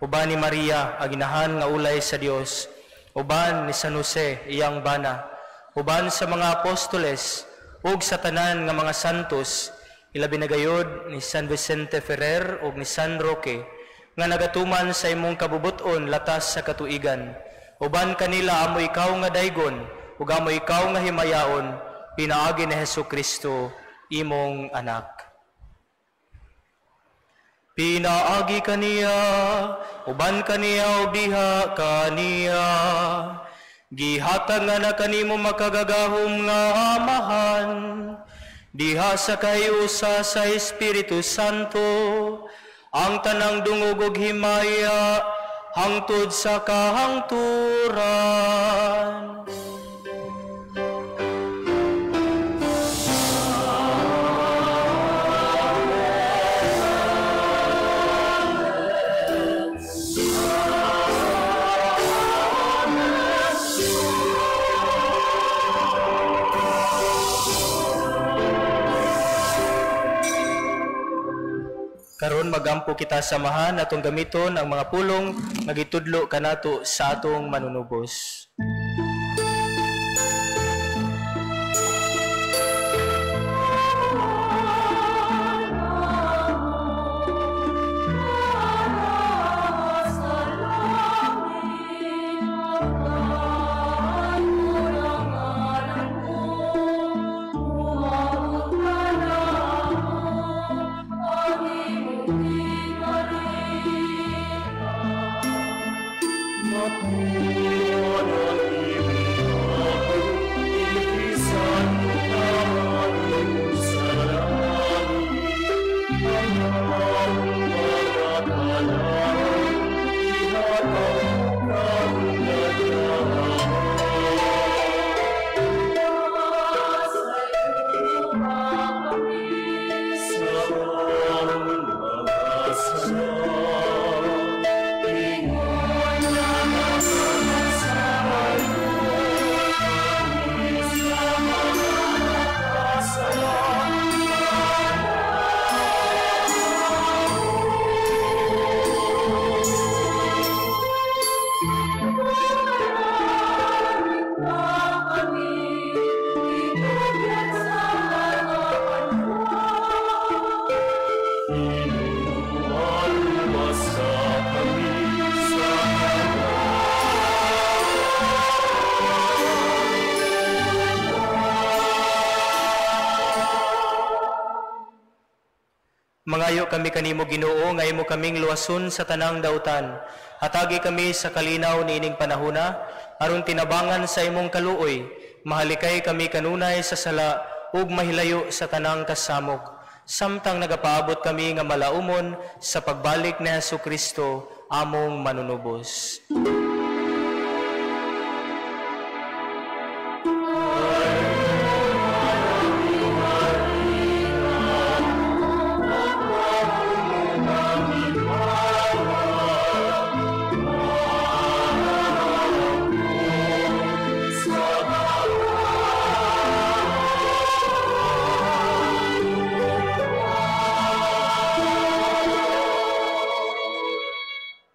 uban ni Maria ang inahan nga ulay sa Dios, uban ni San Jose iyang bana, uban sa mga apostoles ug sa tanan nga mga santos, ilabi na gayod ni San Vicente Ferrer ug ni San Roque, nga nagatuman sa imong kabubuton latas sa katuigan. Uban kanila amo ikaw nga daygon ug amo ikaw nga himayaon, pinaagi ni Hesus Kristo imong anak. Pinaagi kaniya, uban kaniya ug diha kaniya, gihatag nga na kanimo makagagahom nga Amahan, diha sa kahiusa sa Espiritu Santo, ang tanang dungog ug himaya hangtod sa kahangturan. Karon magampo kita samahan atong gamiton ang mga pulong nga gitudlo kanato sa atong manunubos. Amen. Mangayo kami kanimo Ginoo nga imo kaming luwason sa tanang dautan. Hatagi kami sa kalinaw niining panahona aron tinabangan sa imong kaluoy. Mahalikay kami kanunay sa sala ug mahilayo sa tanang kasamok. Samtang nagapaabot kami nga malaumon sa pagbalik ni Hesus Kristo among manunubos.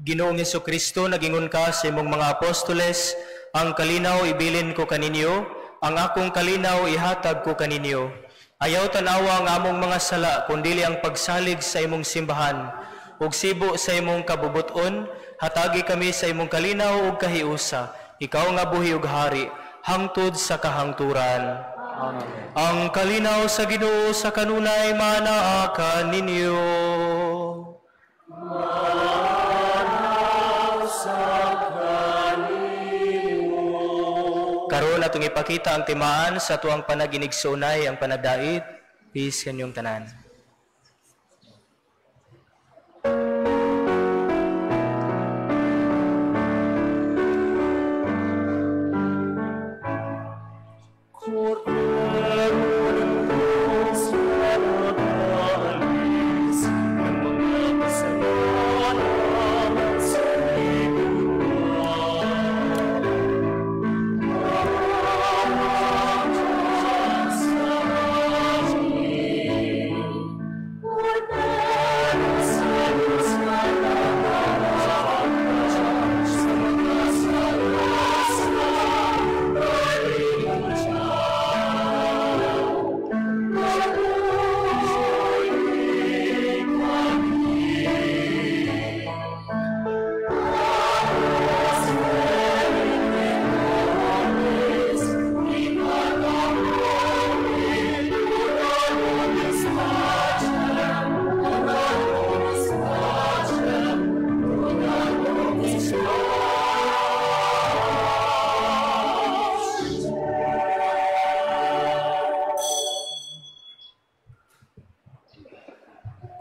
Ginoong Hesukristo, nagingon ka sa imong mga apostoles, ang kalinaw ibilin ko kaninyo, ang akong kalinaw ihatag ko kaninyo. Ayaw tanawa ang among mga sala, kundili ang pagsalig sa imong simbahan. Ug sibo sa imong kabubuton, hatagi kami sa imong kalinaw ug kahiusa. Ikaw nga buhi ug hari, hangtod sa kahangturan. Amen. Ang kalinaw sa Ginoo sa kanunay manaa kaninyo. Karon atong ipakita ang timaan sa tuang panaginigsunay ang panagdait. Peace kanyong tanan.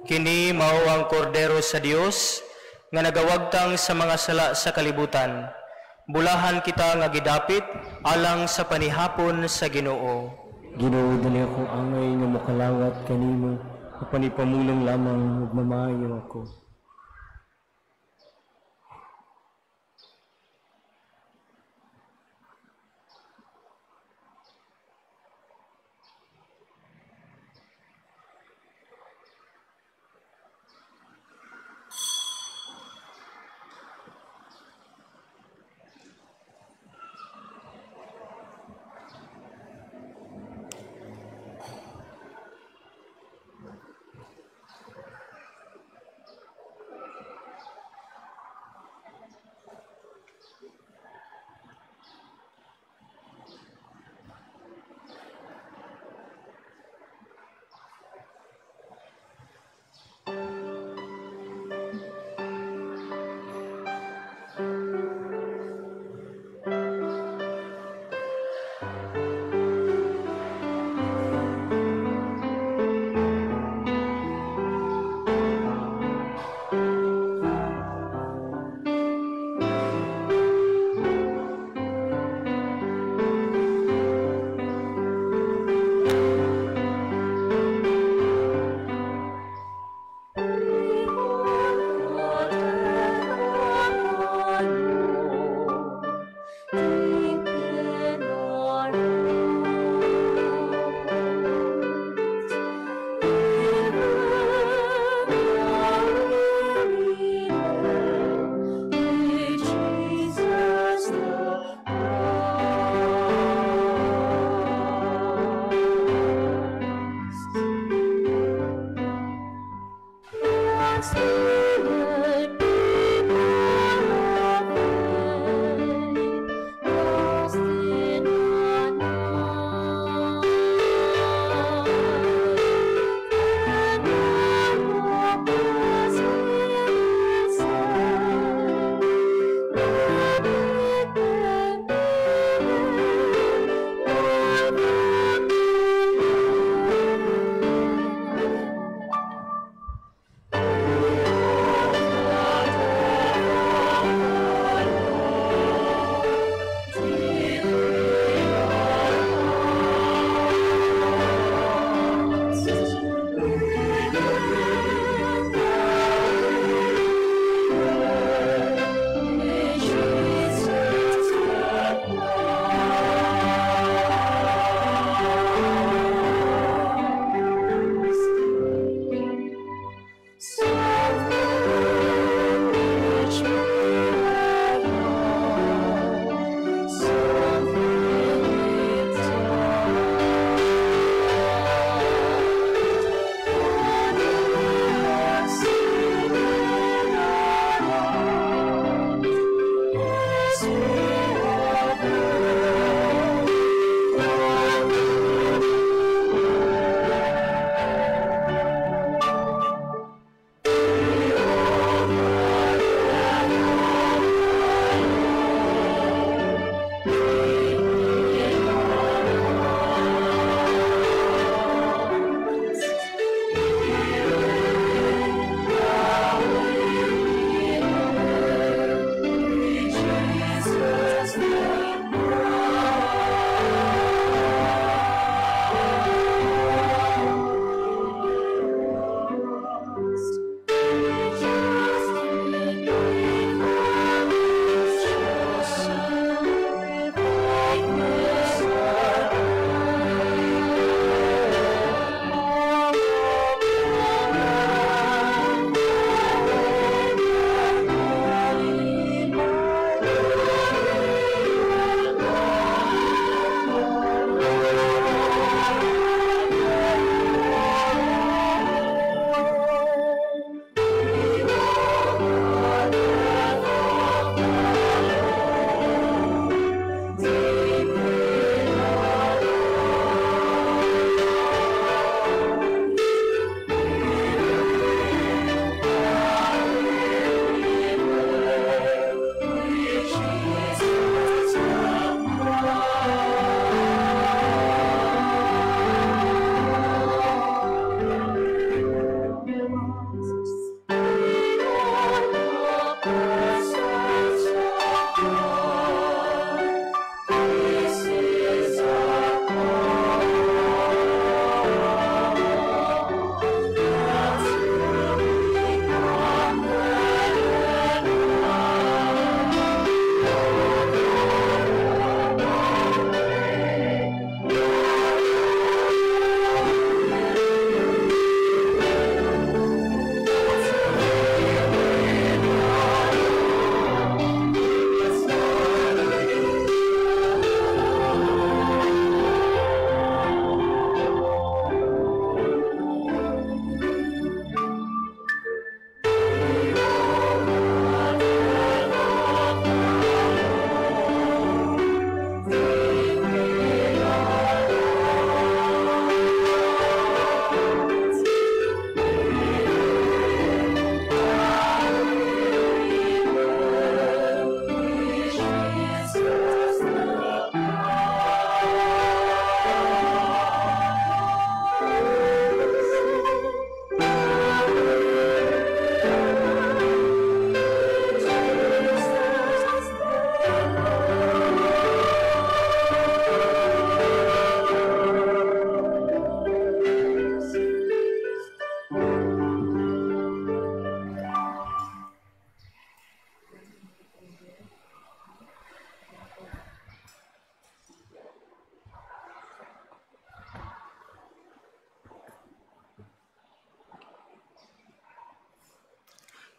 Kini mao ang kordero sa Dios nga nagawagtang sa mga sala sa kalibutan. Bulahan kita nga gidapit alang sa panihapon sa Ginoo. Ginoo, dali akong angay nga mokalawat kanimo, apan ipamulong lamang ug mamaayo ako.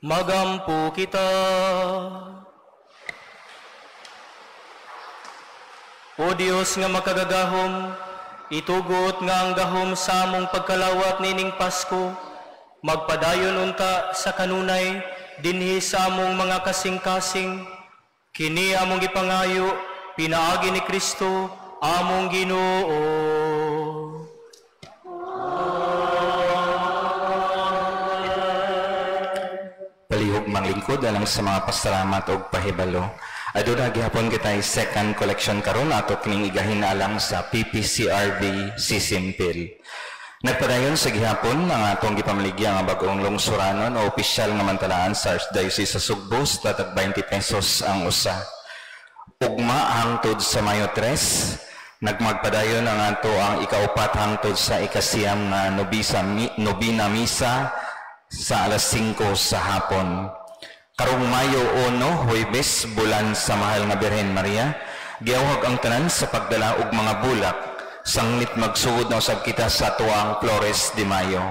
Magampo kita. O Dios nga makagagahom, itugot nga ang gahom sa among pagkalawat nining Pasko, magpadayon unta sa kanunay dinhi sa among mga kasing-kasing. Kini among gipangayo, pinaagi ni Kristo, among Ginoo. Palihog manglingkod alang sa mga pasalamat og pahibalo. Aduna gihapon kita second collection karon ato kining igahin alang sa PPCRV Sisimpil. Nagpadayon sa gihapon ang atong gipamaligya nga bag-ong lungsuranon o opisyal nga mantalaan sa Archdiocese sa Sugbo sa tatag 20 pesos ang usa. Ugma hangtod sa Mayo 3, nagmagpadayon ang ato ang ikaupat hangtod sa ikasiyam nga nobina misa sa alas 5 sa hapon. Karong Mayo 1, Huwebes, bulan sa Mahal nga Birhen Maria, giawhag ang tanan sa pagdala og mga bulak. Sanglit magsugod na usab kita sa tuang Flores de Mayo.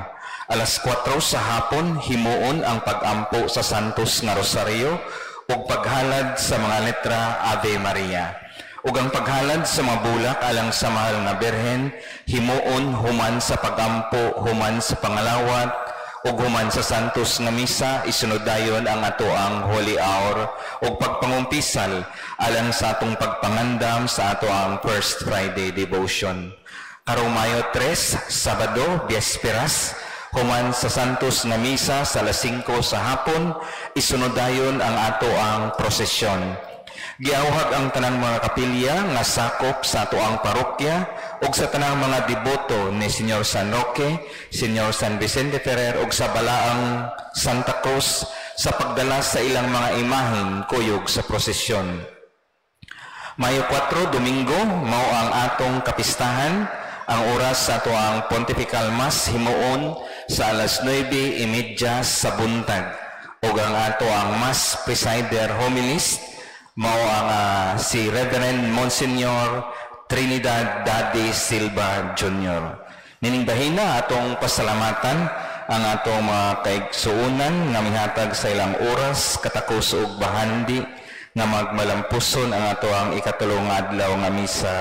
Alas 4 sa hapon, himuon ang pagampo sa Santos nga Rosario ug paghalad sa mga letra Ave Maria. Ug ang paghalad sa mga bulak alang sa Mahal nga Birhen, himuon human sa pagampo, human sa pangalawat, ug human sa Santos nga Misa, isunod dayon ang atoang Holy Hour ug pagpangumpisal alang sa atong pagpangandam sa atoang First Friday Devotion. Karong Mayo 3, Sabado, Biyesperas, human sa Santos nga Misa sa alas 5 sa hapon, isunod dayon ang atoang prosesyon. Giawhag ang tanang mga kapilya nga sakop sa atoang parokya ug sa tanang mga deboto ni Señor San Roque, Señor San Vicente Ferrer ug sa Balaang Santa Cruz sa pagdala sa ilang mga imahen kuyog sa prosesyon. Mayo 4, Domingo, mao ang atong kapistahan. Ang oras sa atoang Pontifical Mass himuon sa alas 9:30 sa buntag. Ug ang atoang Mass Presider Homilist mao ang si Reverend Monsignor Trinidad Daddy Silva Jr. Nining bahina atong pasalamatan ang atong mga kaigsuonan nga mihatag sa ilang oras katakos ug bahandi nga magmalampuson ang atoang ikatulong adlaw nga misa,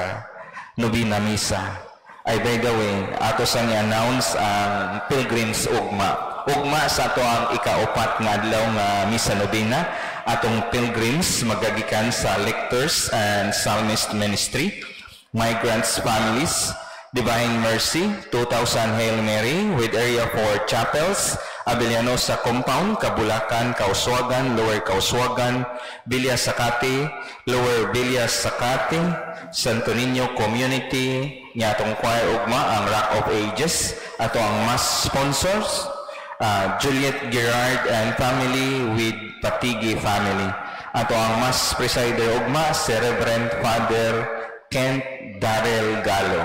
nobina misa. Ay by the way, ato sang i-announce ang Pilgrims Ugma. Ugma sa ato ang ikaupat nga adlaw nga misa nobina. Atong pilgrims magagikan sa Lectors and Psalmist Ministry, Migrants Families, Divine Mercy, 2000 Hail Mary with Area 4 Chapels, Abellanosa Compound, Kabulacan, Kauswagan, Lower Kauswagan, Villa Sakati, Lower Villa Sakati, Santo Niño Community, nya atong choir ugma ang Rock of Ages, ato ang mass sponsors, Juliet Gerard and family with Patigi family. Ato ang mass presider ugma si Reverend Father Kent Darrell Galo.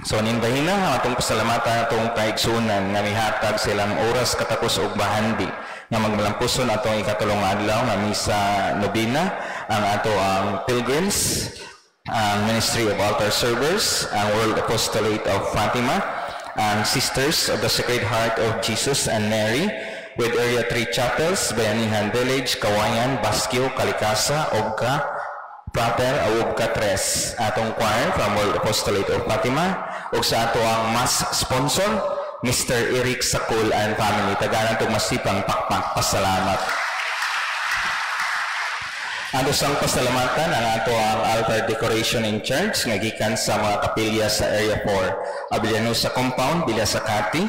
So ning bahina atong pasalamatan atong kaigsunan nga mihatag silang oras katapos og bahandi nga magmalampuson atong ikatulong adlaw nga misa nobina ang ato ang pilgrims, ang Ministry of Altar Servers, ang World Apostolate of Fatima, ang Sisters of the Sacred Heart of Jesus and Mary with Area 3 Chapels, Bayanihan Village, Kawayan, Basquio, Kalikasa, Ogka, Prater, Awugka 3. Atong choir from World Apostolate of Fatima ug sa ato ang mass sponsor, Mr. Eric Sakul and family. Tagalan tong masipang pakpak pasalamat. Ato sang pasalamatan ang ato ang altar decoration in charge nga gikan sa mga kapilya sa Area 4, Abellanosa Compound, Villa Sakati,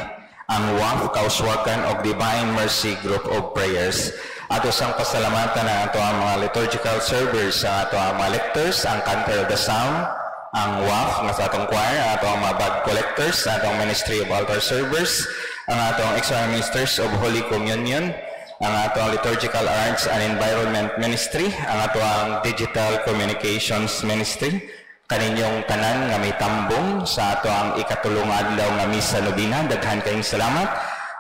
ang WAF Kauswagan og Divine Mercy Group of Prayers. Ato sang pasalamatan ang ato ang mga liturgical servers, sa ato ang mga lectors, ang Cantor of the Sound, ang WAF nga sa atong choir, ang ato ang mga bag collectors, ang atong Ministry of Altar Servers, ang atong extra ministers of Holy Communion, ang atong Liturgical Arts and Environment Ministry, ang atong Digital Communications Ministry, kaninyong tanan nga may tambong sa ato ang ikatulong adlaw nga misa nobina. Daghan kayong salamat.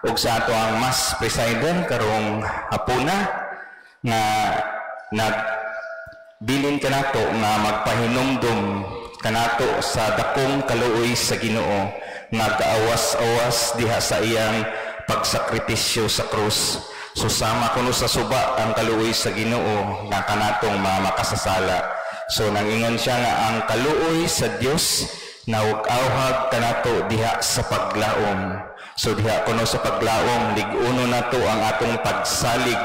Ug sa ato ang mass presider karong hapuna nga nagbilin kanato nga magpahinumdum kanato sa dakong kaluoy sa Ginoo nga gaawas-awas diha sa iyang pagsakripisyo sa krus. So sama kuno sa suba ang kaluoy sa Ginoo nga kanatong mga makasasala. So nangingon siya nga ang kaluoy sa Dios nawag-awhag kanato diha sa paglaom. So diha kuno sa paglaom, lig-uno nato ang atong pagsalig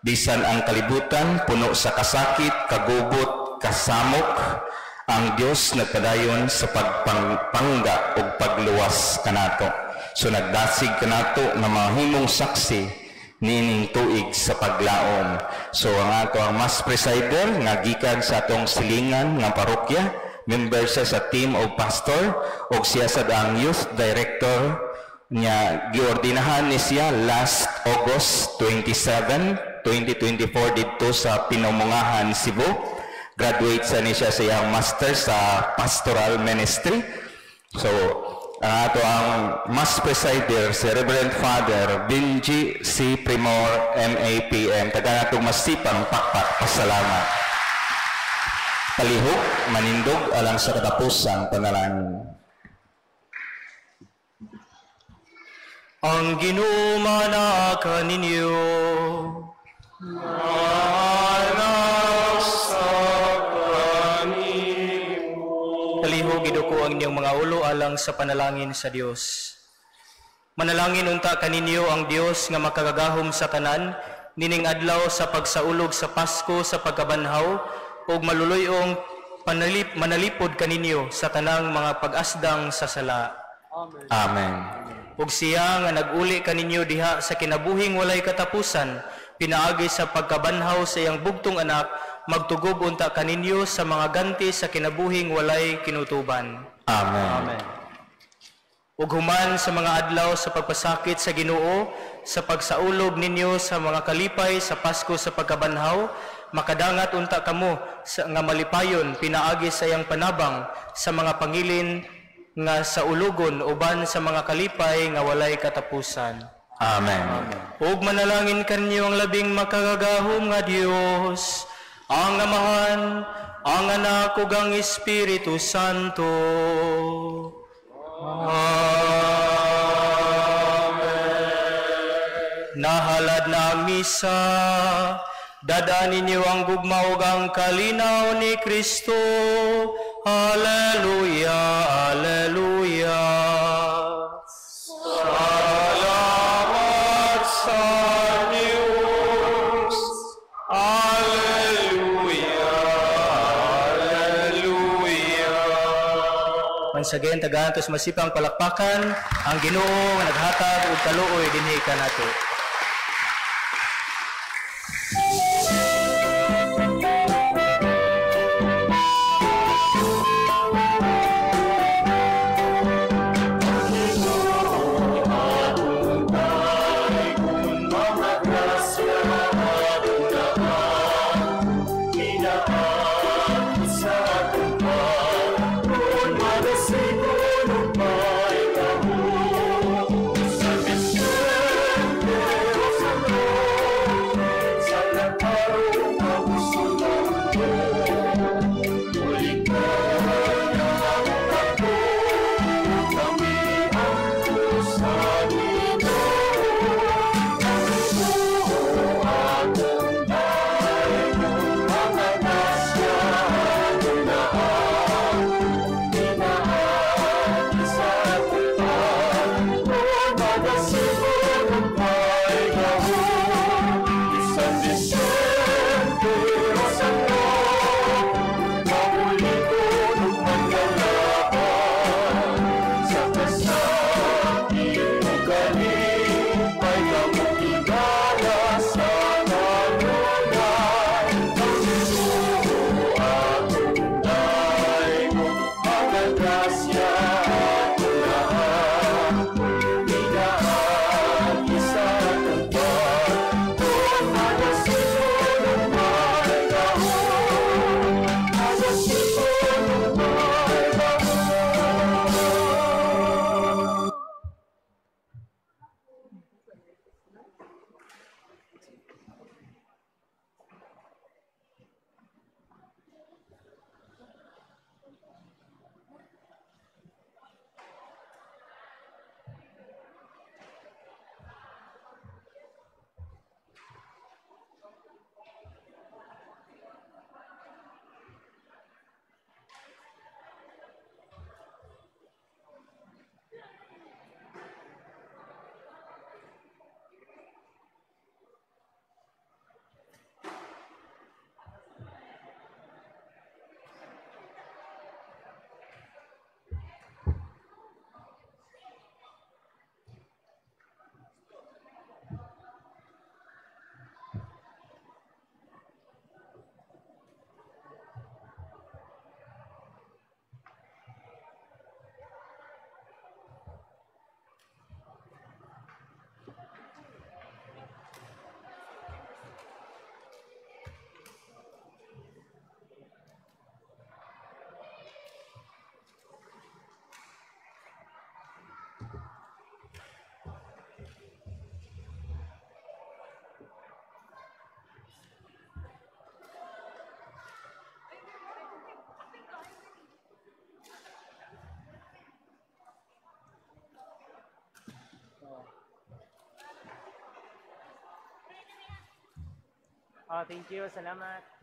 bisan ang kalibutan puno sa kasakit, kagubot, kasamok. Ang Dios nagpadayon sa pagpangga ug pagluwas kanato. So nagdasig kanato nga mahimong saksi niining tuig sa paglaom. So ang ato ang mass presider nga gikan sa atong silingan nga parokya, member siya sa team of pastor ug siya sad ang youth director niya. Giordinahan ni siya last August 27, 2024 didto sa Pinamungahan, Cebu. Graduate sa ni siya sa iyang master sa pastoral ministry. So ang ato ang mass presider si Reverend Father Benji C. Primor, MAPM. Taga natong masipang pakpak pasalamat. Palihog, manindog alang sa katapusang panalangin. Ang Ginoo manaa kaninyo. Palihog, iduko ang inyong mga ulo alang sa panalangin sa Dios. Manalangin unta kaninyo ang Dios nga makagagahom sa tanan, nining adlaw sa pagsaulog sa Pasko sa pagkabanhaw, ug maluluyong manalipod kaninyo sa tanang mga pag-asdang sa sala. Amen. Ug siya nga nag-uli kaninyo diha sa kinabuhing walay katapusan, pinaagi sa pagkabanhaw sa iyang bugtong anak, magtugob unta kaninyo sa mga ganti sa kinabuhing walay kinutuban. Amen. Amen. Ug human sa mga adlaw sa pagpasakit sa Ginoo, sa pagsaulog ninyo sa mga kalipay sa Pasko sa pagkabanhaw, makadangat unta kamo sa nga malipayon pinaagi sa iyang panabang sa mga pangilin nga sa ulugon uban sa mga kalipay nga walay katapusan. Amen. Ug manalangin kanyo ang labing makagagahom nga Dios, ang Amahan, ang Anak ug ang Espiritu Santo. Amen. Nahalad na ang misa, dadaan ninyo ang gugma ug ang kalinaw ni Kristo. Alleluia, alleluia. Salamat sa Diyos. Alleluia, alleluia. Once again, tagaan tos masipang palakpakan ang Ginoo nga naghatag og kaluoy dinhi kanato. Sa Oh, thank you. Salamat.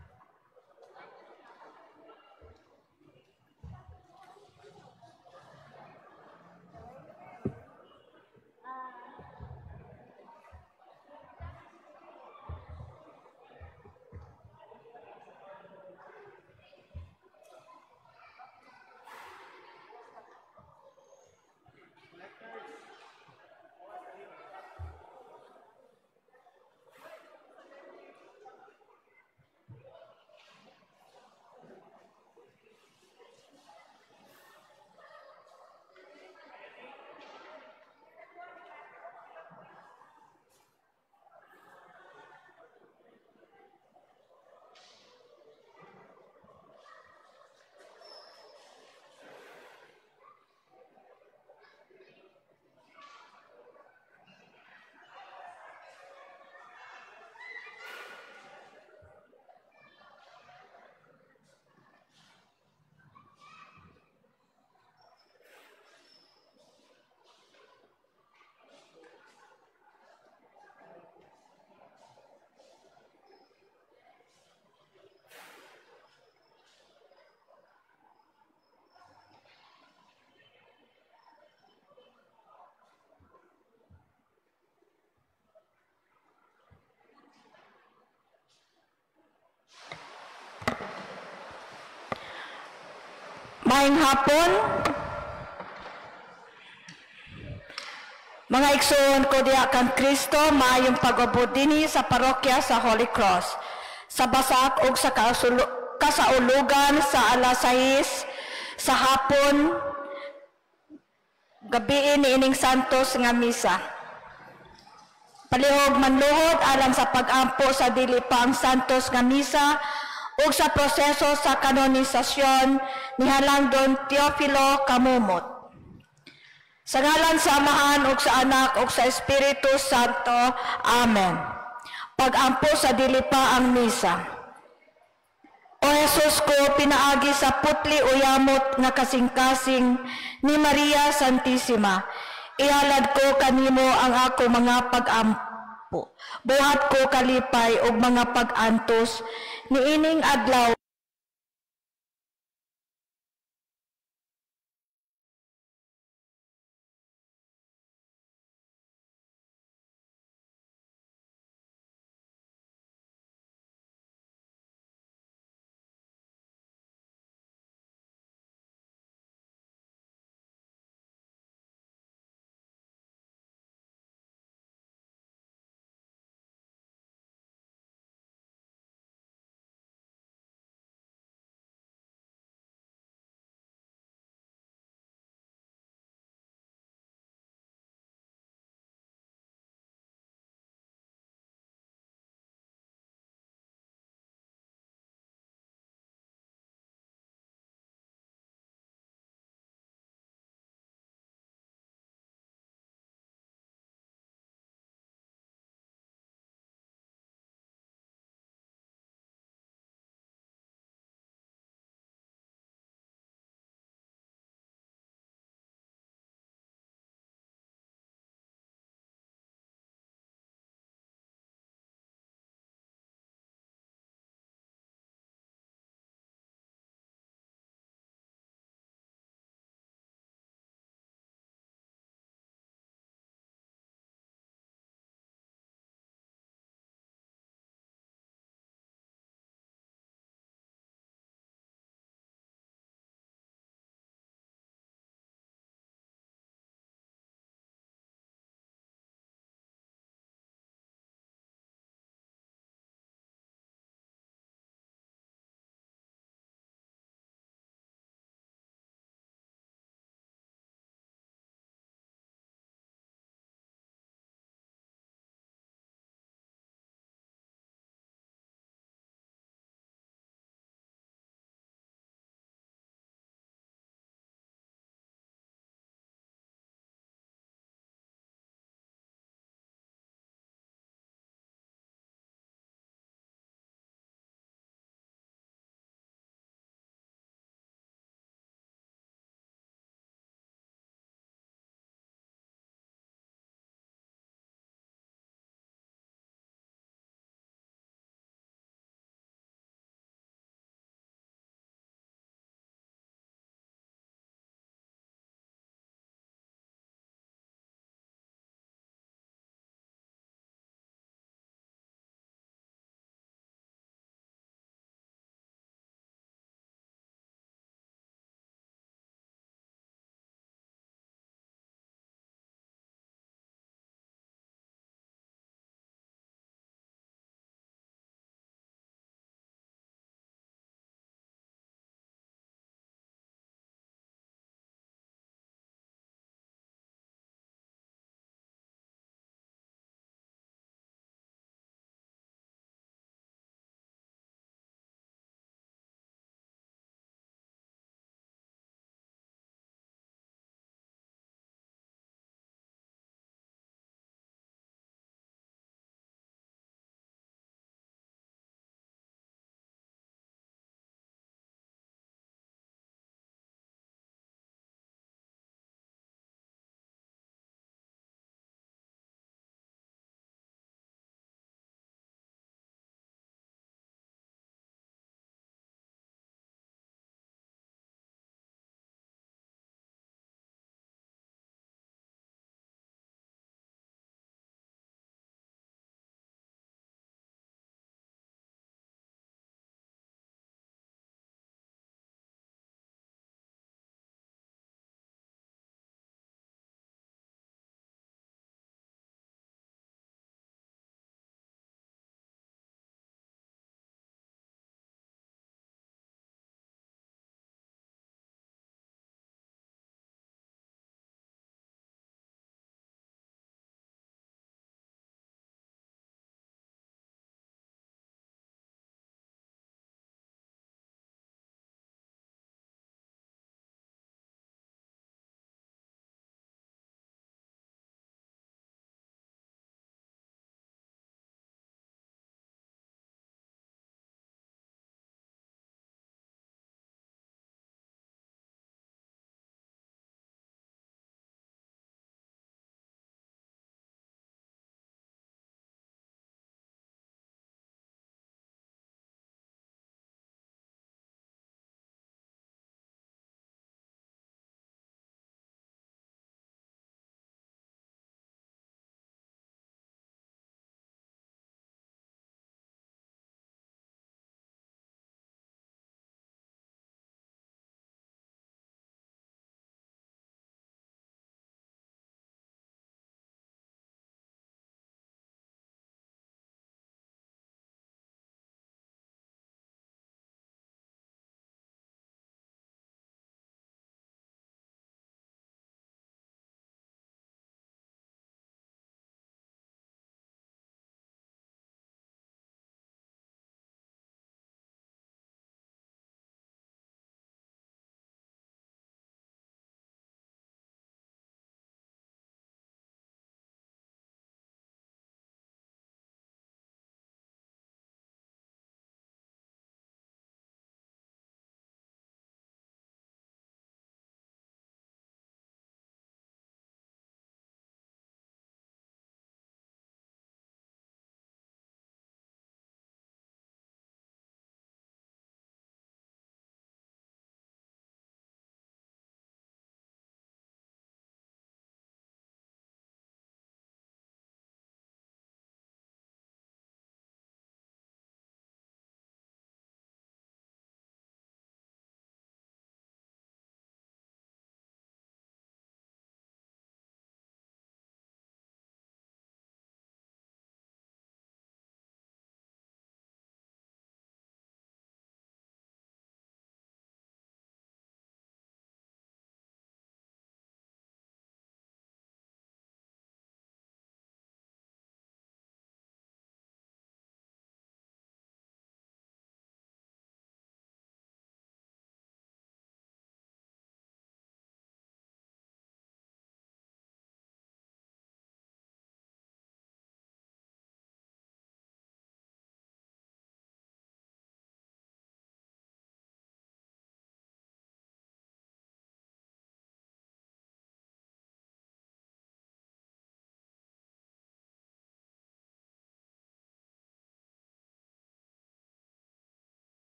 Maayong hapon, mga igsoon ko diha kang Kristo, maayong pag-abot dinhi sa parokya sa Holy Cross. Sa basak ug sa kasaulugan sa alas 6 sa hapon, gabiin niining Santos nga misa. Palihog manluhod alang sa pag-ampo sa dili pa ang Santos nga misa ug sa proseso sa kanonisasyon ni Halang Don Teofilo Camomot. Sa ngalan sa Amahan ug sa Anak ug sa Espiritu Santo. Amen. Pag-ampo sa dili pa ang misa. O Jesus ko, pinaagi sa putli o yamot nga kasing-kasing ni Maria Santissima, ihalad ko kanimo ang ako mga pag-ampo. Buhat ko kalipay og mga pag-antos niining adlaw.